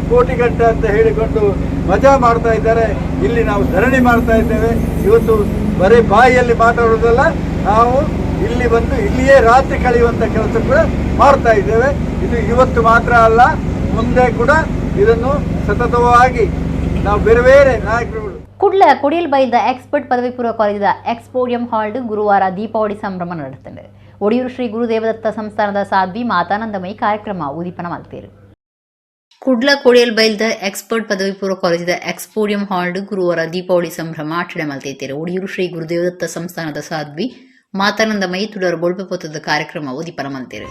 ಕೋಟಿಗಟ್ಟ ಅಂತ ಹೇಳಿಕೊಂಡು ಮಜಾ ಮಾಡ್ತಾ ಇದ್ದಾರೆ. ಇಲ್ಲಿ ನಾವು ಧರಣಿ ಮಾಡ್ತಾ ಇದ್ದೇವೆ. ಇವತ್ತು ಬರೀ ಬಾಯಿಯಲ್ಲಿ ಮಾತಾಡೋದಲ್ಲ, ನಾವು ಇಲ್ಲಿ ಬಂದು ಇಲ್ಲಿಯೇ ರಾತ್ರಿ ಕಳೆಯುವಂಥ ಕೆಲಸ ಕೂಡ ಮಾಡ್ತಾ ಇದ್ದೇವೆ. ಇದು ಇವತ್ತು ಮಾತ್ರ ಅಲ್ಲ, ಮುಂದೆ ಕೂಡ ಇದನ್ನು ಸತತವಾಗಿ ನಾವು ಬೇರೆ ಬೇರೆ ನಾಯಕರುಗಳು. ಕುಡ್ಲ ಕೊಡಿಯಲ್ಬೈಲ್ದ ಎಕ್ಸ್ಪರ್ಟ್ ಪದವಿ ಪೂರ್ವ ಕಾಲೇಜಿದ ಎಕ್ಸ್ಪೋಡಿಯಂ ಹಾಲ್ಡ್ ಗುರುವಾರ ದೀಪಾವಳಿ ಸಂಭ್ರಮ ನಡೆಸುತ್ತದೆ. ಒಡಿಯೂರು ಶ್ರೀ ಗುರುದೇವದತ್ತ ಸಂಸ್ಥಾನದ ಸಾಧ್ವಿ ಮಾತಾನಂದಮಯಿ ಕಾರ್ಯಕ್ರಮ ಉದ್ದೀಪನ ಮಲ್ತೇರು. ಕುಡ್ಲ ಕೊಡಿಯಲ್ಬೈಲ್ದ ಎಕ್ಸ್ಪರ್ಟ್ ಪದವಿ ಪೂರ್ವ ಕಾಲೇಜಿದ ಎಕ್ಸ್ಪೋಡಿಯಂ ಹಾಲ್ಡ್ ಗುರುವಾರ ದೀಪಾವಳಿ ಸಂಭ್ರಮ ಆಚರಣೆ ಮಲ್ತೈತೇರು. ಒಡಿಯೂರು ಶ್ರೀ ಗುರುದೇವದತ್ತ ಸಂಸ್ಥಾನದ ಸಾಧ್ವಿ ಮಾತಾನಂದಮಯಿ ತುಡರ್ ಬೊಳ್ಪೆ ಕಾರ್ಯಕ್ರಮ ಉದ್ದೀಪನ ಮಲ್ತೇರು.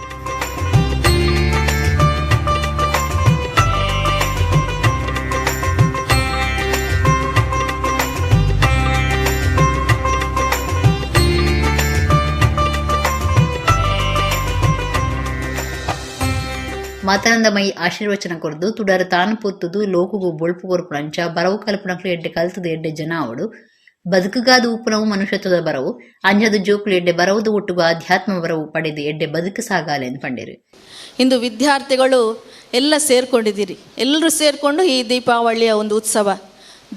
ಮಾತಾನಂದಮಯಿ ಆಶೀರ್ವಚನ ಕೊರ್ದು ತುಡರ್ ತಾನು ಪೊತ್ತುದು ಲೋಕುಗು ಬೊಳ್ಪು ಕೊರ್ಪುನಂಚ ಬರವು ಕಲ್ಪನಕ್ಲು ಎಡ್ಡೆ ಕಲ್ತದ ಎಡ್ಡೆ ಜನ ಅವಡು ಬದುಕುಗಾದ ಉಪ್ಪುನವು ಮನುಷ್ಯತ್ವದ ಬರವು ಅಂಜದ ಜೋಕುಲು ಎಡ್ಡೆ ಬರವುದು ಒಟ್ಟುಗು ಆಧ್ಯಾತ್ಮ ಬರವು ಪಡೆದು ಎಡ್ಡೆ ಬದುಕು ಸಾಗಾಲೆ ಎಂದು ಪಂಡೇರು. ಇಂದು ವಿದ್ಯಾರ್ಥಿಗಳು ಎಲ್ಲ ಸೇರ್ಕೊಂಡಿದ್ದೀರಿ. ಎಲ್ಲರೂ ಸೇರಿಕೊಂಡು ಈ ದೀಪಾವಳಿಯ ಒಂದು ಉತ್ಸವ.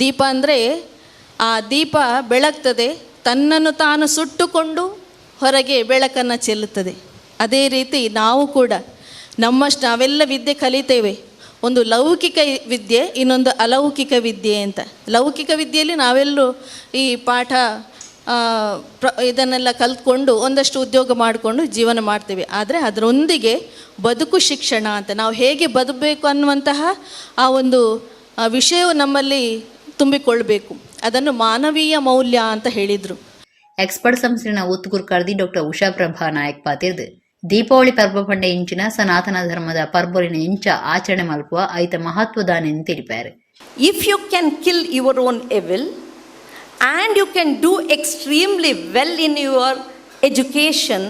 ದೀಪ ಅಂದರೆ ಆ ದೀಪ ಬೆಳಗ್ತದೆ, ತನ್ನನ್ನು ತಾನು ಸುಟ್ಟುಕೊಂಡು ಹೊರಗೆ ಬೆಳಕನ್ನು ಚೆಲ್ಲುತ್ತದೆ. ಅದೇ ರೀತಿ ನಾವು ಕೂಡ ನಮ್ಮಷ್ಟು ನಾವೆಲ್ಲ ವಿದ್ಯೆ ಕಲಿತೇವೆ. ಒಂದು ಲೌಕಿಕ ವಿದ್ಯೆ, ಇನ್ನೊಂದು ಅಲೌಕಿಕ ವಿದ್ಯೆ ಅಂತ. ಲೌಕಿಕ ವಿದ್ಯೆಯಲ್ಲಿ ನಾವೆಲ್ಲರೂ ಈ ಪಾಠ ಇದನ್ನೆಲ್ಲ ಕಲ್ತ್ಕೊಂಡು ಒಂದಷ್ಟು ಉದ್ಯೋಗ ಮಾಡಿಕೊಂಡು ಜೀವನ ಮಾಡ್ತೀವಿ. ಆದರೆ ಅದರೊಂದಿಗೆ ಬದುಕು ಶಿಕ್ಷಣ ಅಂತ, ನಾವು ಹೇಗೆ ಬದುಕಬೇಕು ಅನ್ನುವಂತಹ ಆ ಒಂದು ವಿಷಯವು ನಮ್ಮಲ್ಲಿ ತುಂಬಿಕೊಳ್ಬೇಕು. ಅದನ್ನು ಮಾನವೀಯ ಮೌಲ್ಯ ಅಂತ ಹೇಳಿದರು. ಎಕ್ಸ್ಪರ್ಟ್ ಸಂಸ್ಥೆನ ಒತ್ತುಗುರ್ಕಾರ್ದಿ ಡಾಕ್ಟರ್ ಉಷಾ ಪ್ರಭಾ ನಾಯಕ್ ಪಾತಿರ್ದು ದೀಪಾವಳಿ ಪರ್ವ ಪಂಡೆ ಇಂಚಿನ ಸನಾತನ ಧರ್ಮದ ಪರ್ಬೊಲಿನ ಇಂಚ ಆಚರಣೆ ಮಲ್ಪುವ ಐತ ಮಹತ್ವದಾನೆ ತಿಳಿಪಾರು. If you can kill your own evil and you can do extremely well in your education,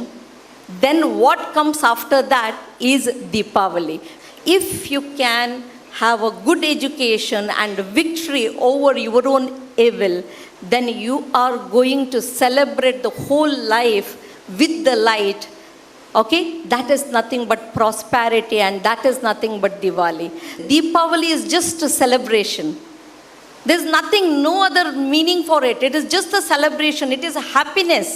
then what comes after that is Deepavali. If you can have a good education and victory over your own evil, then you are going to celebrate the whole life with the light. Okay, that is nothing but prosperity and that is nothing but Diwali. Deepavali is just a celebration. There's nothing, no other meaning for it. It is just a celebration. It is happiness.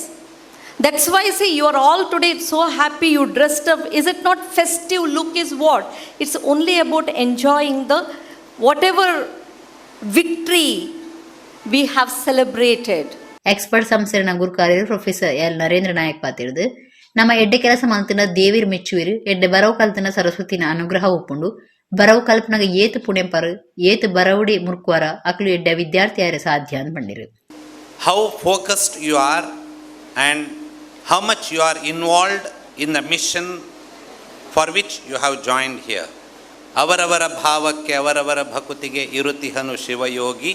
That's why, see, you are all today so happy, you dressed up. Is it not festive look is what? It's only about enjoying the whatever victory we have celebrated. Expert ಸಂಸ್ಥೆನ ಗುರುಕಾರ್ಯರು professor L Narendra Nayak ಪಾತಿರ್ದು ನಮ್ಮ ಎಡ್ಡೆ ಕೆಲಸ ಮಲ್ತಿನ ದೇವಿರ್ ಮೆಚ್ಚುವಿರು, ಎಡ್ಡೆ ಬರವು ಕಲ್ತಿನ ಸರಸ್ವತಿನ ಅನುಗ್ರಹ ಒಪ್ಪುಂಡು, ಬರವು ಕಲ್ಪನಾಗ ಏತು ಪುಣೆಪರು ಏತು ಬರವಡಿ ಮುರ್ಕ್ವರ ಅಕ್ಲು ಎಡ್ಡೆ ವಿದ್ಯಾರ್ಥಿಯಾರ ಸಾಧ್ಯ ಅಂತ ಬಂದಿರು. How focused you are and how much you are involved in the mission for which you have joined here. ಅವರವರ ಭಾವಕ್ಕೆ ಅವರವರ ಭಕುತಿಗೆ ಇರುತಿಹನು ಶಿವಯೋಗಿ,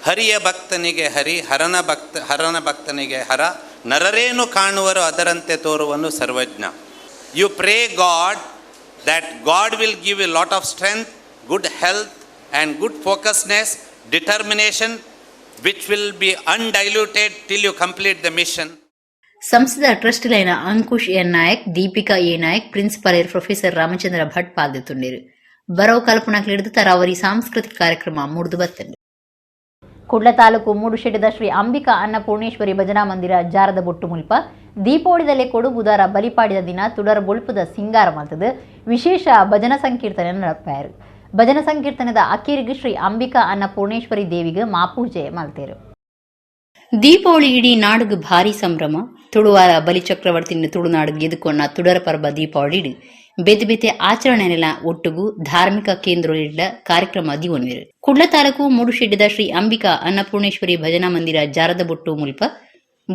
ಹರಿಯ ಭಕ್ತನಿಗೆ ಹರಿ, ಹರನ ಭಕ್ತನಿಗೆ ಹರ, ನರರೇನು ಕಾಣುವರು ಅದರಂತೆ ತೋರುವನು ಸರ್ವಜ್ಞ. You pray God that God will give you lot of strength, good health and good focusness, determination which will be undiluted till you complete the mission. ಸಂಸ್ಥೆದ trust line Ankush N Nayak, Deepika A Nayak, principal professor Ramachandra Bhat ಪಾಲ್ದಿತ್ತುಂಡಿರು. ಬರವು ಕಲ್ಪನಾಕ್ಲಿಡಿದು ತರಾವರಿ ಸಾಂಸ್ಕೃತಿಕ ಕಾರ್ಯಕ್ರಮ ಮೂಡ್ದು ಬತ್ತಂಡು. ಕುಡ್ಲ ತಾಲೂಕು ಮೂಡುಶೆಟ್ಟಿದ ಶ್ರೀ ಅಂಬಿಕಾ ಅನ್ನಪೂರ್ಣೇಶ್ವರಿ ಭಜನಾ ಮಂದಿರ ಜಾರದ ಬೊಟ್ಟು ಮುಲ್ಪ ದೀಪಾವಳಿದಲ್ಲೇ ಕೊಡು ಬುಧಾರ ಬಲಿಪಾಡಿದ ದಿನ ತುಡರ ಬೊಳ್ಪದ ಸಿಂಗಾರ ಮಲ್ತದು ವಿಶೇಷ ಭಜನಾ ಸಂಕೀರ್ತನೆ ನಡಪಾಯರು. ಭಜನಾ ಸಂಕೀರ್ತನದ ಅಕೀರಿಗೆ ಶ್ರೀ ಅಂಬಿಕಾ ಅನ್ನಪೂರ್ಣೇಶ್ವರಿ ದೇವಿಗೆ ಮಾಪೂಜೆ ಮಲ್ತೇರು. ದೀಪಾವಳಿ ಇಡೀ ನಾಡುಗು ಭಾರಿ ಸಂಭ್ರಮ. ತುಳುವಾರ ಬಲಿಚಕ್ರವರ್ತಿನ ತುಳುನಾಡು ಗೆದುಕೊಂಡ ತುಡರ ಪರ್ಬ ದೀಪಾವಳಿ ಬೇತೆ ಬೇತೆ ಆಚರಣೆನೆಲ್ಲ ಒಟ್ಟುಗು ಧಾರ್ಮಿಕ ಕೇಂದ್ರ ಕಾರ್ಯಕ್ರಮ ದಿವನ್ವಿರು. ಕುಡ್ಲ ತಾಲೂಕು ಮೂಡುಶೆಡ್ಡಿದ ಶ್ರೀ ಅಂಬಿಕಾ ಅನ್ನಪೂರ್ಣೇಶ್ವರಿ ಭಜನಾ ಮಂದಿರ ಜಾರದ ಬೊಟ್ಟು ಮುಲ್ಪ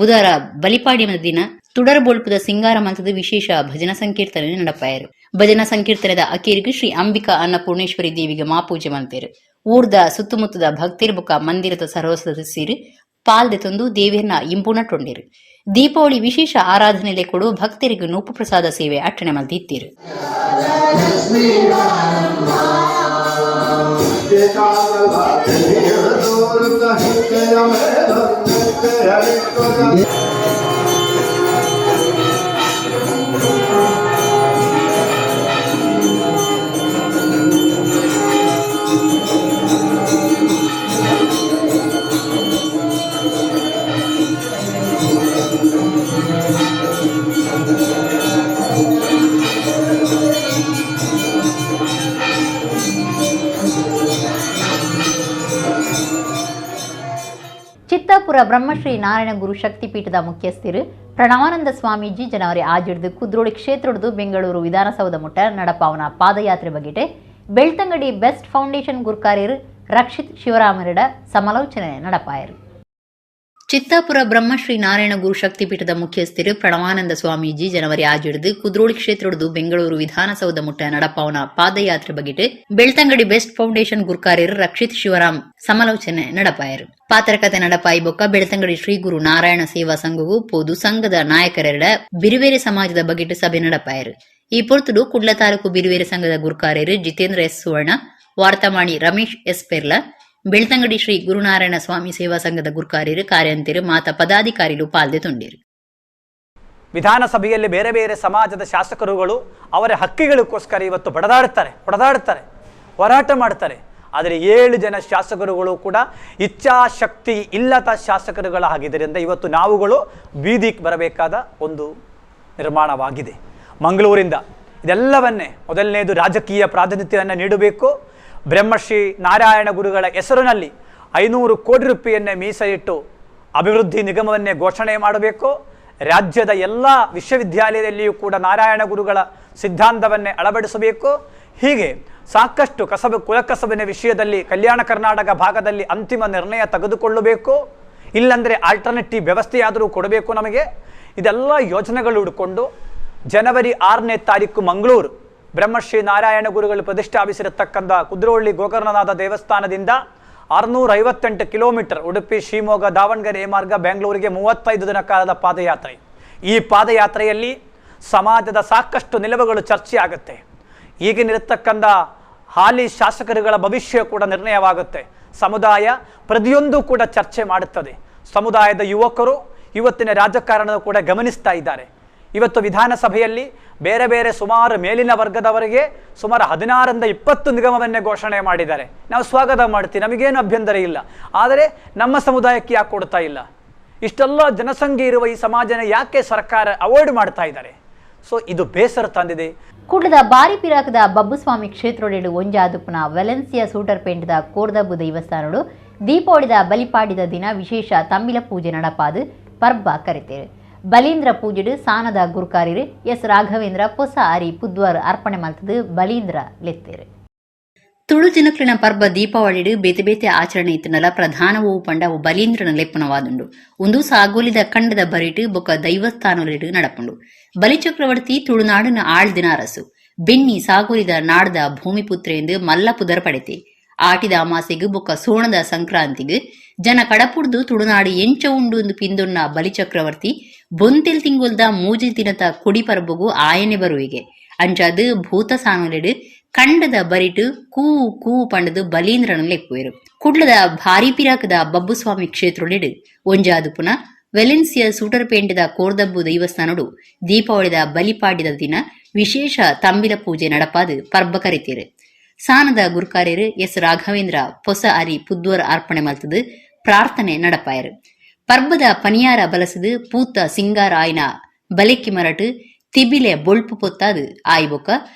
ಬುಧವಾರ ಬಲಿಪಾಡಿಯ ದಿನ ತುಡರ ಬೊಳ್ಪದ ಸಿಂಗಾರ ಮಂತದ ವಿಶೇಷ ಭಜನಾ ಸಂಕೀರ್ತನೆ ನಡಪಾಯರು. ಭಜನಾ ಸಂಕೀರ್ತನದ ಅಕೇರಿಗೆ ಶ್ರೀ ಅಂಬಿಕಾ ಅನ್ನಪೂರ್ಣೇಶ್ವರಿ ದೇವಿಗೆ ಮಾಪೂಜೆ ಮಂತೇರು. ಊರ್ದ ಸುತ್ತಮುತ್ತದ ಭಕ್ತಿರ್ ಬುಕ ಮಂದಿರದ ಸರ್ವ ಸದಸ್ಯರು ಪಾಲ್ದೆ ತಂದು ದೇವಿಯನ್ನ ಇಂಪುಣಟೊಂಡಿರು. ದೀಪಾವಳಿ ವಿಶೇಷ ಆರಾಧನೆಲೆ ಕೊಡು ಭಕ್ತರಿಗೆ ನೂಪು ಪ್ರಸಾದ ಸೇವೆ ಅಟ್ಟಣೆ ಮಲ್ತಿತ್ತೀರು. ಚಿತ್ತಾಪುರ ಬ್ರಹ್ಮಶ್ರೀ ನಾರಾಯಣ ಗುರು ಶಕ್ತಿಪೀಠದ ಮುಖ್ಯಸ್ಥರು ಪ್ರಣವಾನಂದ ಸ್ವಾಮೀಜಿ ಜನವರಿ ಆಜಿಡ್ದು ಕುದ್ರೋಳಿ ಕ್ಷೇತ್ರದ್ದು ಬೆಂಗಳೂರು ವಿಧಾನಸೌಧ ಮುಟ್ಟ ನಡಪಾವನ ಪಾದಯಾತ್ರೆ ಬಗೆಟೆ ಬೆಳ್ತಂಗಡಿ ಬೆಸ್ಟ್ ಫೌಂಡೇಶನ್ ಗುರ್ಕಾರ್ಯರು ರಕ್ಷಿತ್ ಶಿವರಾಮರಡ ಸಮಾಲೋಚನೆ ನಡಪಾಯರು. ಚಿತ್ತಾಪುರ ಬ್ರಹ್ಮಶ್ರೀ ನಾರಾಯಣ ಗುರು ಶಕ್ತಿಪೀಠದ ಮುಖ್ಯಸ್ಥರು ಪ್ರಣವಾನಂದ ಸ್ವಾಮೀಜಿ ಜನವರಿ ಆಜಿಡ್ದು ಕುದ್ರೋಳಿ ಕ್ಷೇತ್ರದ್ದು ಬೆಂಗಳೂರು ವಿಧಾನಸೌಧ ಮುಟ್ಟ ನಡಪಾವನ ಪಾದಯಾತ್ರೆ ಬಗೆಟೆ ಬೆಳ್ತಂಗಡಿ ಬೆಸ್ಟ್ ಫೌಂಡೇಶನ್ ಗುರ್ಕಾರ್ಯರು ರಕ್ಷಿತ್ ಶಿವರಾಮ್ ಸಮಾಲೋಚನೆ ನಡಪಾಯರು. ಪಾತ್ರಕತೆ ನಡಪಾಯಿ ಬೊಕ್ಕ ಬೆಳ್ತಂಗಡಿ ಶ್ರೀ ಗುರು ನಾರಾಯಣ ಸೇವಾ ಸಂಘವು ಪೋದು ಸಂಘದ ನಾಯಕರೆರಡ ಬಿರುವೇರೆ ಸಮಾಜದ ಬಗೆಟ್ ಸಭೆ ನಡಪಾಯರು. ಈ ಪೊರ್ತುಡು ಕುಡ್ಲ ತಾಲೂಕು ಬಿರುವೇರೆ ಸಂಘದ ಗುರ್ಕಾರ್ಯರು ಜಿತೇಂದ್ರ ಎಸ್ ಸುವರ್ಣ, ವಾರ್ತಾಮಾಣಿ ರಮೇಶ್ ಎಸ್ ಪೆರ್ಲ, ಬೆಳ್ತಂಗಡಿ ಶ್ರೀ ಗುರುನಾರಾಯಣ ಸ್ವಾಮಿ ಸೇವಾ ಸಂಘದ ಗುರುಕಾರ್ಯರು ಕಾರ್ಯಂತಿರು ಮಾತ ಪದಾಧಿಕಾರಿಲು ಪಾಲ್ದೆ ತುಂಡಿರು. ವಿಧಾನಸಭೆಯಲ್ಲಿ ಬೇರೆ ಬೇರೆ ಸಮಾಜದ ಶಾಸಕರುಗಳು ಅವರ ಹಕ್ಕಿಗಳಿಗೋಸ್ಕರ ಇವತ್ತು ಬಡದಾಡುತ್ತಾರೆ, ಹೋರಾಟ ಮಾಡ್ತಾರೆ. ಆದರೆ 7 ಜನ ಶಾಸಕರುಗಳು ಕೂಡ ಇಚ್ಛಾಶಕ್ತಿ ಇಲ್ಲದ ಶಾಸಕರುಗಳಾಗಿದ್ದರಿಂದ ಇವತ್ತು ನಾವುಗಳು ಬೀದಿಗೆ ಬರಬೇಕಾದ ಒಂದು ನಿರ್ಮಾಣವಾಗಿದೆ. ಮಂಗಳೂರಿಂದ ಇದೆಲ್ಲವನ್ನೇ ಮೊದಲನೆಯದು ರಾಜಕೀಯ ಪ್ರಾತಿನಿಧ್ಯವನ್ನು ನೀಡಬೇಕು. ಬ್ರಹ್ಮಶ್ರೀ ನಾರಾಯಣ ಗುರುಗಳ ಹೆಸರಿನಲ್ಲಿ 500 ಕೋಟಿ ರೂಪಾಯಿಯನ್ನೇ ಮೀಸಲಿಟ್ಟು ಅಭಿವೃದ್ಧಿ ನಿಗಮವನ್ನೇ ಘೋಷಣೆ ಮಾಡಬೇಕು. ರಾಜ್ಯದ ಎಲ್ಲ ವಿಶ್ವವಿದ್ಯಾಲಯದಲ್ಲಿಯೂ ಕೂಡ ನಾರಾಯಣ ಗುರುಗಳ ಸಿದ್ಧಾಂತವನ್ನೇ ಅಳವಡಿಸಬೇಕು. ಹೀಗೆ ಸಾಕಷ್ಟು ಕಸಬು ಕುಲಕಸಬಿನ ವಿಷಯದಲ್ಲಿ ಕಲ್ಯಾಣ ಕರ್ನಾಟಕ ಭಾಗದಲ್ಲಿ ಅಂತಿಮ ನಿರ್ಣಯ ತೆಗೆದುಕೊಳ್ಳಬೇಕು. ಇಲ್ಲಾಂದರೆ ಆಲ್ಟರ್ನೇಟಿವ್ ವ್ಯವಸ್ಥೆಯಾದರೂ ಕೊಡಬೇಕು ನಮಗೆ. ಇದೆಲ್ಲ ಯೋಜನೆಗಳು ಹುಡ್ಕೊಂಡು ಜನವರಿ 6ನೇ ತಾರೀಕು ಮಂಗಳೂರು ಬ್ರಹ್ಮಶ್ರೀ ನಾರಾಯಣ ಗುರುಗಳು ಪ್ರತಿಷ್ಠಾಪಿಸಿರತಕ್ಕಂಥ ಕುದ್ರೋಳ್ಳಿ ಗೋಕರ್ಣನಾಥ ದೇವಸ್ಥಾನದಿಂದ 658 ಕಿಲೋಮೀಟರ್ ಉಡುಪಿ, ಶಿವಮೊಗ್ಗ, ದಾವಣಗೆರೆ ಮಾರ್ಗ ಬೆಂಗಳೂರಿಗೆ 35 ದಿನ ಕಾಲದ ಪಾದಯಾತ್ರೆ. ಈ ಪಾದಯಾತ್ರೆಯಲ್ಲಿ ಸಮಾಜದ ಸಾಕಷ್ಟು ನಿಲುವುಗಳು ಚರ್ಚೆ ಆಗುತ್ತೆ. ಈಗಿನಿರತಕ್ಕಂಥ ಹಾಲಿ ಶಾಸಕರುಗಳ ಭವಿಷ್ಯ ಕೂಡ ನಿರ್ಣಯವಾಗುತ್ತೆ. ಸಮುದಾಯ ಪ್ರತಿಯೊಂದು ಕೂಡ ಚರ್ಚೆ ಮಾಡುತ್ತದೆ. ಸಮುದಾಯದ ಯುವಕರು ಇವತ್ತಿನ ರಾಜಕಾರಣ ಕೂಡ ಗಮನಿಸ್ತಾ ಇದ್ದಾರೆ. ಇವತ್ತು ವಿಧಾನಸಭೆಯಲ್ಲಿ ಬೇರೆ ಬೇರೆ ಸುಮಾರು ಮೇಲಿನ ವರ್ಗದವರಿಗೆ ಸುಮಾರು 16 ರಿಂದ 20 ನಿಗಮವನ್ನೇ ಘೋಷಣೆ ಮಾಡಿದ್ದಾರೆ. ನಾವು ಸ್ವಾಗತ ಮಾಡ್ತೀವಿ, ನಮಗೇನು ಅಭ್ಯಂತರ ಇಲ್ಲ. ಆದರೆ ನಮ್ಮ ಸಮುದಾಯಕ್ಕೆ ಯಾಕೆ ಕೊಡ್ತಾ ಇಲ್ಲ? ಇಷ್ಟೆಲ್ಲ ಜನಸಂಖ್ಯೆ ಇರುವ ಈ ಸಮಾಜನ ಯಾಕೆ ಸರ್ಕಾರ ಅವಾಯ್ಡ್ ಮಾಡ್ತಾ ಇದ್ದಾರೆ? ಸೊ ಇದು ಬೇಸರ ತಂದಿದೆ. ಕುಡ್ಲದ ಬಾರಿ ಪಿರಾಕದ ಬಬ್ಬುಸ್ವಾಮಿ ಕ್ಷೇತ್ರೊಡೆಡು ಒಂಜಾದುಪ್ಪನ ವೆಲೆನ್ಸಿಯಾ ಸೂಟರ್ ಪೇಂಟದ ಕೋರ್ದಬ್ಬು ದೇವಸ್ಥಾನಡು ದೀಪಾವಳಿದ ಬಲಿಪಾಡಿದ ದಿನ ವಿಶೇಷ ತಂಬಿಲ ಪೂಜೆ ನಡಪಾದು ಪರ್ಬ ಕರಿತೇರು. ಬಲೀಂದ್ರ ಪೂಜೆಡು ಸಾನದ ಗುರುಕಾರಿರು ಎಸ್ ರಾಘವೇಂದ್ರ ಪೊಸ ಅರಿ ಪುದ್ವಾರ್ ಅರ್ಪಣೆ ಮಲ್ತದು ಬಲೀಂದ್ರ ಲೆತ್ತೇರು. ತುಳು ಜನಕ್ಲಿನ ಪರ್ಬ ದೀಪಾವಳಿಡು ಬೇತೆ ಬೇತೆ ಆಚರಣೆ ಇತ್ತನಲ ಪ್ರಧಾನವು ಪಂಡ ಅವು ಬಲೀಂದ್ರನ ಲೆಪ್ಪನವಾದುಂಡು. ಒಂದು ಸಾಗೋಲಿದ ಕಂಡದ ಬರಿಟು ಬೊಕ್ಕ ದೈವಸ್ಥಾನೊಲಿಡು ನಡಪುಂಡು. ಬಲಿಚಕ್ರವರ್ತಿ ತುಳುನಾಡಿನ ಆಳ್ದಿನ ಅರಸು ಬೆನ್ನಿ ಸಾಗೋಲಿದ ನಾಡ್ದ ಭೂಮಿಪುತ್ರ ಎಂದು ಮಲ್ಲ ಪುದರ್ ಪಡೆತೆ. ಆಟಿದ ಅಮಾಸೆಗು ಬೊಕ್ಕ ಸೋಣದ ಸಂಕ್ರಾಂತಿಗು ಜನ ಕಡಪುಡ್ದು ತುಳುನಾಡು ಎಂಚ ಉಂಡು ಎಂದು ಪಿಂದೊನ್ನ ಬಲಿಚಕ್ರವರ್ತಿ ಬೊಂತೆಲ್ ತಿಂಗೊಲ್ದ ಮೂಜಿ ದಿನತ ಕೊಡಿ ಪರ್ಬಗು ಆಯನೆ ಬರುವಿಗೆ ಅಂಚಾದು ಭೂತ ಸಾನೊಲೆಡು ಕಂಡದ ಬರಿಟು ಕೂ ಕೂ ಪಂಡದು ಬಲೀಂದ್ರನ ಲೆಪ್ಪುವೆರು. ಕುಡ್ಲದ ಭಾರಿ ಪಿರಾಕದ ಬಬ್ಬುಸ್ವಾಮಿ ಕ್ಷೇತ್ರೊಲೆಡು ಒಂಜಾದು ಪುನಃ ವೆಲೆನ್ಸಿಯ ಸೂಟರ್ಪೇಂಟೆದ ಕೋರ್ದಬ್ಬು ದೈವಸ್ಥಾನಡು ದೀಪಾವಳಿದ ಬಲಿಪಾಡಿದ ದಿನ ವಿಶೇಷ ತಂಬಿಲ ಪೂಜೆ ನಡಪಾದು ಪರ್ಬ ಕರಿತೇರು. ಸಾನದ ಗುರುಕಾರ್ಯರು ಎಸ್ ರಾಘವೇಂದ್ರ ಪೊಸ ಅರಿ ಪುದ್ವರ್ ಅರ್ಪಣೆ ಮಲ್ತದು ಪ್ರಾರ್ಥನೆ ನಡಪಾಯರು. ಪರ್ಬದ ಪನಿಯಾರ ಬಲಸದು ಪೂತ ಸಿಂಗಾರ ಆಯ್ನ ಬಲೆಕ್ಕಿ ಮರಟು ತಿಬಿಲೆ ಬೊಳ್ಪು ಪೊತ್ತಾದು ಆಯ್ಬೊಕ್ಕ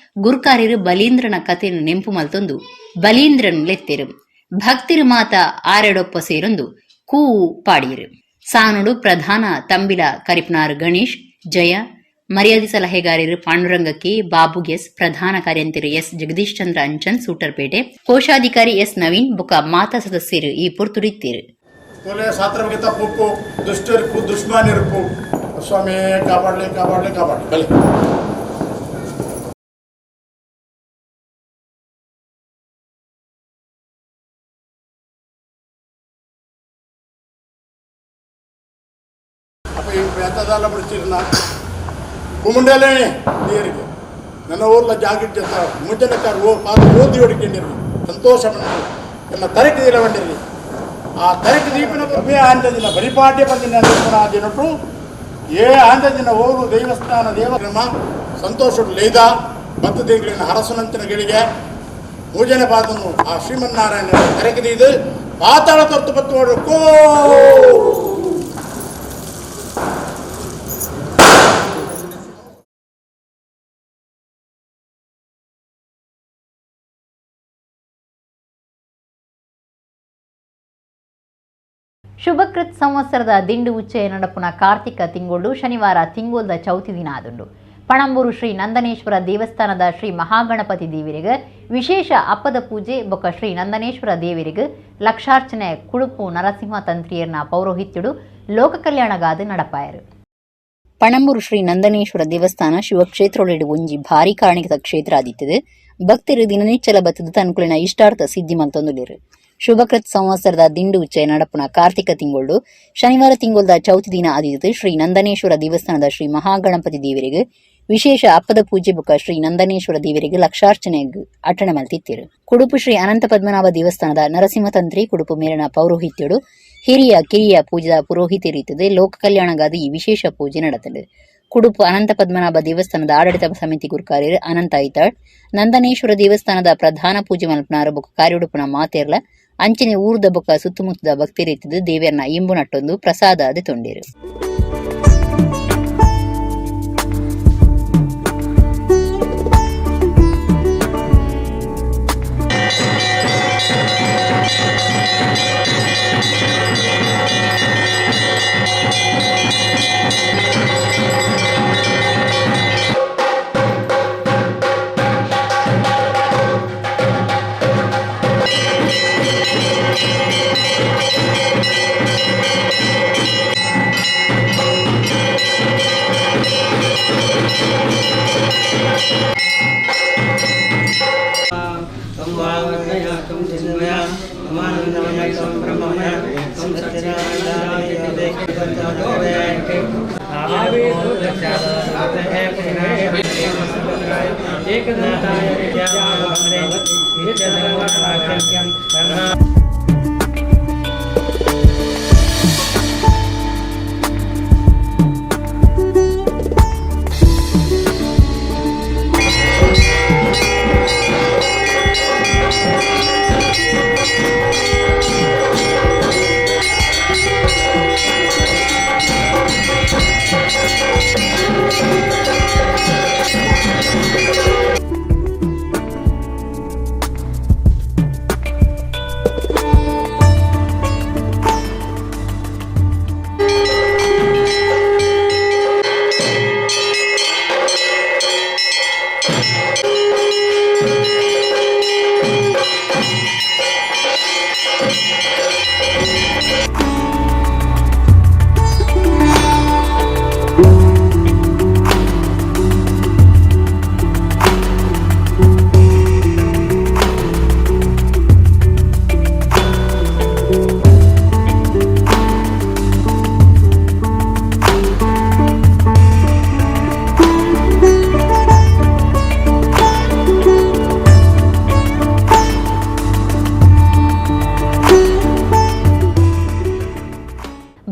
ಗುರುಕಾರ್ಯರು ಬಲೀಂದ್ರನ ಕಥೆಯನ್ನು ನೆಂಪು ಮಲ್ತೊಂದು ಬಲೀಂದ್ರನ್ ಲೆತ್ತೆರು. ಭಕ್ತಿರು ಮಾತ ಆರೆಡೊಪ್ಪ ಸೇರೊಂದು ಕೂ ಪಾಡಿಯರು. ಸಾನುಡು ಪ್ರಧಾನ ತಂಬಿಲ ಕರಿಪ್ನಾರ್ ಗಣೇಶ್ ಜಯ, ಮರ್ಯಾದೆ ಸಲಹೆಗಾರರು ಪಾಂಡುರಂಗಕ್ಕೆ ಬಾಬು ಎಸ್, ಪ್ರಧಾನ ಕಾರ್ಯಂತರು ಎಸ್ ಜಗದೀಶ್ ಚಂದ್ರ ಅಂಚನ್ ಸೂಟರ್ಪೇಟೆ, ಕೋಶಾಧಿಕಾರಿ ಎಸ್ ನವೀನ್ ಬೊಕ ಮಾತಾ ಸದಸ್ಯರು ಈ ಪೊರ್ತುಡಿತ್ತೀರು. ಸ್ವಾಮಿ ಕಾಪಾಡಲಿ ಕಾಪಾಡಲಿ ಕಾಪಾಡಲಿ ಬಲೆ. ಅಪ್ಪ ಈ ಎಂಥದೆಲ್ಲ ಬಿಡ್ತೀರಲ್ಲ ಕುಮುಂಡಲೇ ನೀರಿಗೆ ನನ್ನ ಊರ್ಲ ಜಾಗಿಟ್ ಜೊತೆ ಮುಂಜಾನೆ ಓ ಪಾದ ಓದಿ ಹೊಡ್ಕೊಂಡಿರಿ ಸಂತೋಷ ಬಂದಿರಿ ಎಲ್ಲ ತರಕೆ ದಿನ ಆ ತರಕೆ ದೀಪನ ಕಮ್ಮಿ ಆಂದ ದಿನ ಬರಿಪಾಟ್ಯ ಬಂದಿನ ದಿನಟು ಏ ಆಂದ ದಿನ ಓರು ದೇವಸ್ಥಾನ ದೇವಕ್ರಮ ಸಂತೋಷ ಲೇದ ಬತ್ತ ದೇಗಳಿನ ಹರಸುನಂತಿನ ಗಳಿಗೆ ಪೂಜನೆ ಪಾದನು ಆ ಶ್ರೀಮನ್ನಾರಾಯಣ ತರಕೆ ದೀದು ಪಾತಾಳ ತೊರ್ತು ಬತ್ತು ಕೋ. ಶುಭಕೃತ್ ಸಂವತ್ಸರದ ದಿಂಡು ಉಚ್ಚಯ ನಡಪುನ ಕಾರ್ತಿಕ ತಿಂಗೊಳ್ಳು ಶನಿವಾರ ತಿಂಗೊಲ್ದ ಚೌತಿ ದಿನ ಆದುಂಡು. ಪಣಂಬೂರು ಶ್ರೀ ನಂದನೇಶ್ವರ ದೇವಸ್ಥಾನದ ಶ್ರೀ ಮಹಾಗಣಪತಿ ದೇವರಿಗೆ ವಿಶೇಷ ಅಪ್ಪದ ಪೂಜೆ ಬೊಕ್ಕ ಶ್ರೀ ನಂದನೇಶ್ವರ ದೇವರಿಗೆ ಲಕ್ಷಾರ್ಚನೆ ಕುಡುಪು ನರಸಿಂಹ ತಂತ್ರಿಯರ್ನ ಪೌರೋಹಿತ್ಯುಡು ಲೋಕ ಕಲ್ಯಾಣಗಾದ ನಡಪಾಯರು. ಪಣಂಬೂರು ಶ್ರೀ ನಂದನೇಶ್ವರ ದೇವಸ್ಥಾನ ಶಿವಕ್ಷೇತ್ರೊಳೆಡು ಒಂಜಿ ಭಾರಿ ಕಾರಣಿಕದ ಕ್ಷೇತ್ರ ಆದಿತ್ತದೆ. ಭಕ್ತರು ದಿನನಿಚ್ಚಲ ಬತ್ತದ ತನ್ಕುಲಿನ ಇಷ್ಟಾರ್ಥ ಸಿದ್ಧಿ ಮಲ್ತೊಂದುಲೇರು. ಶುಭಕೃತ್ ಸಂವತ್ಸರದ ದಿಂಡು ಉಚ್ಚಯ ನಡಪುನ ಕಾರ್ತಿಕ ತಿಂಗೊಳ್ಳು ಶನಿವಾರ ತಿಂಗೊಳ್ದ ಚೌತಿ ದಿನ ಆದಿತ್ತು ಶ್ರೀ ನಂದನೇಶ್ವರ ದೇವಸ್ಥಾನದ ಶ್ರೀ ಮಹಾಗಣಪತಿ ದೇವರಿಗೆ ವಿಶೇಷ ಅಪ್ಪದ ಪೂಜೆ ಬುಕ್ಕ ಶ್ರೀ ನಂದನೇಶ್ವರ ದೇವರಿಗೆ ಲಕ್ಷಾರ್ಚನೆ ಅಟ್ಟಣೆ ಮಲ್ತಿತ್ತಿರು. ಕುಡುಪು ಶ್ರೀ ಅನಂತ ಪದ್ಮನಾಭ ದೇವಸ್ಥಾನದ ನರಸಿಂಹತಂತ್ರಿ ಕುಡುಪು ಮೇರನ ಪೌರೋಹಿತ್ಯಡು ಹಿರಿಯ ಕಿರಿಯ ಪೂಜಾ ಪುರೋಹಿತರಿತ್ತದೆ ಲೋಕ ಕಲ್ಯಾಣಗಾದ ಈ ವಿಶೇಷ ಪೂಜೆ ನಡೆತಲು. ಕುಡುಪು ಅನಂತ ಪದ್ಮನಾಭ ದೇವಸ್ಥಾನದ ಆಡಳಿತ ಸಮಿತಿ ಗುರುಕಾರ್ಯರು ಅನಂತ ಐತಾಳ್, ನಂದನೇಶ್ವರ ದೇವಸ್ಥಾನದ ಪ್ರಧಾನ ಪೂಜೆ ಮಲ್ಪನಾರ ಬೊಕ್ಕ ಕಾರ್ಯುಡುಪುನ ಮಾತೇರ್ಲ ಅಂಚನೆ ಊರ್ದ ಬೊಕ್ಕ ಸುತ್ತಮುತ್ತದ ಭಕ್ತರಿತ್ತಿದ್ದು ದೇವರನ್ನ ಇಂಬು ನಟ್ಟೊಂದು ಪ್ರಸಾದ ಅದು ತೊಂಡಿರು.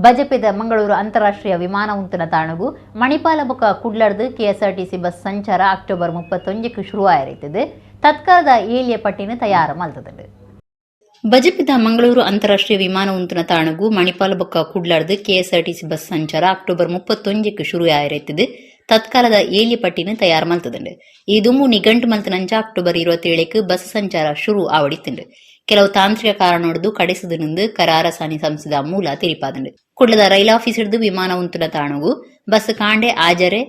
ಬಜಪೆದ ಮಂಗಳೂರು ಅಂತಾರಾಷ್ಟ್ರೀಯ ವಿಮಾನ ಉಂತನ ತಾಣಗು ಮಣಿಪಾಲ ಬೊಕ ಕುಡ್ಲರ್ದು ಕೆಎಸ್ಆರ್ಟಿಸಿ ಬಸ್ ಸಂಚಾರ ಅಕ್ಟೋಬರ್ 31ಕ್ಕೆ ಶುರುವಾಯಿರುತ್ತದೆ. ತತ್ಕಾಲದ ಏಳಿಯ ಪಟ್ಟಿನ ತಯಾರು ಮಲ್ತದುಂಡು. ಬಜಪೆದ ಮಂಗಳೂರು ಅಂತಾರಾಷ್ಟ್ರೀಯ ವಿಮಾನ ಉಂತನ ತಾಣಗು ಮಣಿಪಾಲ ಬೊಕ ಕುಡ್ಲರ್ದು ಕೆಎಸ್ಆರ್ಟಿಸಿ ಬಸ್ ಸಂಚಾರ ಅಕ್ಟೋಬರ್ 31ಕ್ಕೆ ಶುರುವಾಯಿರುತ್ತದೆ. ತತ್ಕಾಲದ ಏಳಿಯ ಪಟ್ಟಿನ ತಯಾರು ಮಲ್ತದುಂಡು. ಈ ದುಂಬು ನಿಘಂಟು ಮಲ್ತನಂಚ ಅಕ್ಟೋಬರ್ 27ಕ್ಕೆ ಬಸ್ ಸಂಚಾರ ಶುರು ಆವಡಿತುಂಡು. ಕೆಲವು ತಾಂತ್ರಿಕ ಕಾರಣೊಡ್ದು ಕಡೆಸುದು ಕರಾರ ಸಾನಿ ಸಂಸ್ಥೆದ ಮೂಲ ತೆರಿಪಾದಂಡು. ಕುಡ್ಲದ ರೈಲ್ ಆಫೀಸ್ ಹಿಡಿದು ವಿಮಾನ ಉಂತುನ ತಾಣಗು ಬಸ್ ಕಾಂಡೆ ಆಜರೆ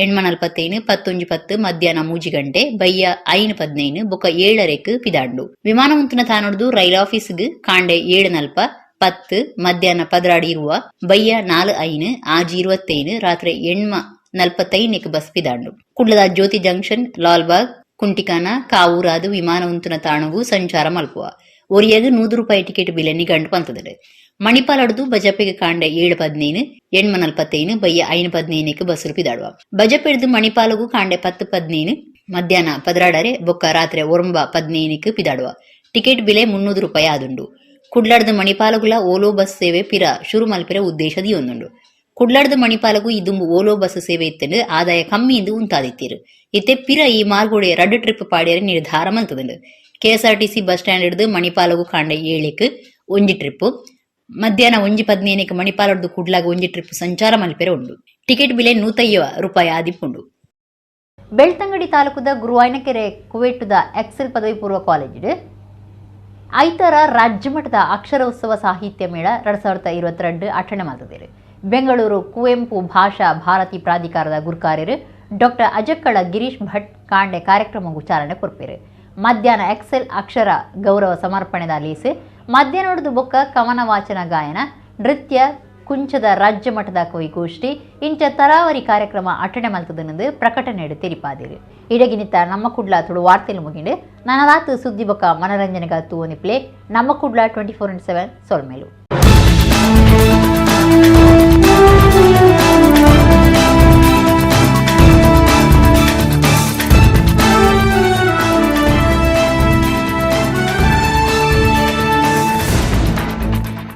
8:45 10:10 ಮಧ್ಯಾಹ್ನ 3 ಗಂಟೆ ಬಯ್ಯ 5:15 ಬೊಕ 7:30 ಪಿದಾಂಡು. ವಿಮಾನ ಉಂತುನ ತಾಣೊಡ್ದು ರೈಲ್ ಆಫೀಸ್ಗ್ ಕಾಂಡೆ 7:40 10 ಮಧ್ಯಾಹ್ನ 12 ಇರುವ ಬಯ್ಯ 4:05 6:25 ರಾತ್ರಿ 8:45 ಬಸ್ ಪಿದಾಂಡು. ಕುಡ್ಲದ ಜ್ಯೋತಿ ಜಂಕ್ಷನ್, ಲಾಲ್ಬಾಗ್, ಕುಂಟಿಕಾನ, ಕಾವೂರಾದು ವಿಮಾನ ಉಂತುನ ತಾಣಗು ಸಂಚಾರ ಮಲ್ಪುವ. ಒರಿಯಾಗ 100 ರೂಪಾಯಿ ಟಿಕೆಟ್ ಬಿಲೆ ನಿಘಂಟು ಪಂತದಡು. ಮಣಿಪಾಲಡ್ದು ಬಜಪೆಗೆ ಕಾಂಡೆ 7:15 8:45 ಬಯ್ಯ 5:15 ಬಸ್ ಪಿದಾಡುವ. ಬಜಪೆಡ್ದು ಮಣಿಪಾಲಗು ಕಾಂಡೆ 10:15 ಮಧ್ಯಾಹ್ನ 12:30 ಬೊಕ್ಕ ರಾತ್ರಿ 9:15 ಪಿದಾಡುವ. ಟಿಕೆಟ್ ಬಿಲೆ 300 ರೂಪಾಯಿ ಆದುಂಡು. ಕುಡ್ಲಾಡ್ದು ಮಣಿಪಾಲಗುಲ ಓಲೋ ಬಸ್ ಸೇವೆ ಪಿರ ಶುರು ಮಲ್ಪಿರ ಉದ್ದೇಶ ದಿಯೊಂದುಂಡು. ಕುಡ್ಲಾಡ್ದು ಮಣಿಪಾಲಗು ಇದುಂಬು ಓಲೋ ಬಸ್ ಸೇವೆ ಇತ್ತಂಡು ಆದಾಯ ಕಮ್ಮಿ ಎಂದು ಉಂತಾದಿತ್ತೀರು. ಇತ್ತೆ ಪಿರ ಈ ಮಾರ್ಗೋಡೆ 2 ಟ್ರಿಪ್ ಪಾಡಿಯರೆ ನಿರ್ಧಾರ ಮಲ್ತದುಂಡು. KSRTC bus stand ಹಿಡಿದು ಮಣಿಪಾಲಗು ಕಾಂಡೆ 7ಕ್ಕೆ ಒಂಜಿ ಟ್ರಿಪ್, ಮಧ್ಯಾಹ್ನ 1:15 ಮಣಿಪಾಲಡ್ದು ಕುಡ್ಲಾಗ ಒಂಜಿ ಟ್ರಿಪ್ ಸಂಚಾರ ಮಲ್ಪೆರೆ ಉಂಡು. ಟಿಕೆಟ್ ಬಿಲೆ 150 ರೂಪಾಯಿ ಆದಿಪ್ಪುಂಡು. ಬೆಳ್ತಂಗಡಿ ತಾಲೂಕುದ ಗುರುವಾಯನಕೆರೆ ಕುವೆಟ್ಟುದ ಎಕ್ಸೆಲ್ ಪದವಿ ಪೂರ್ವ ಕಾಲೇಜಿಡು ಐತರ ರಾಜ್ಯ ಮಟ್ಟದ ಅಕ್ಷರೋತ್ಸವ ಸಾಹಿತ್ಯ ಮೇಳ 2022 ಆಚರಣೆ ಮಾಡ್ತಿದ್ದಾರೆ. ಬೆಂಗಳೂರು ಕುವೆಂಪು ಭಾಷಾ ಭಾರತಿ ಪ್ರಾಧಿಕಾರದ ಗುರುಕಾರ್ಯರು ಡಾಕ್ಟರ್ ಅಜಕ್ಕಳ ಗಿರೀಶ್ ಭಟ್ ಕಾಂಡೆ ಕಾರ್ಯಕ್ರಮಕ್ಕೂ ಚಾಲನೆ ಕೊರ್ಪೇರು. ಮಧ್ಯಾಹ್ನ ಎಕ್ಸೆಲ್ ಅಕ್ಷರ ಗೌರವ ಸಮರ್ಪಣೆದ ಲೀಸು, ಮಧ್ಯಾಹ್ನದ ಬೊಕ್ಕ ಕವನ ವಾಚನ ಗಾಯನ, ನೃತ್ಯ, ಕುಂಚದ ರಾಜ್ಯ ಮಟ್ಟದ ಕವಿಗೋಷ್ಠಿ ಇಂಚ ತರಾವರಿ ಕಾರ್ಯಕ್ರಮ ಅಟಣೆ ಮಲ್ತದನೆಂದು ಪ್ರಕಟಣೆ ತೆರಿಪಾದಿರು. ಇಡಗಿನಿತ್ತ ನಮ್ಮ ಕುಡ್ಲ ತುಳು ವಾರ್ತೆಲು ಮುಗಿಂಡು. ನನದಾತು ಸುದ್ದಿ ಬೊಕ್ಕ ಮನರಂಜನೆಗ ತೂವನಿಪ್ಲೆ ನಮ್ಮ ಕುಡ್ಲ 24x7 ಸೊಲ್ಮೇಲು.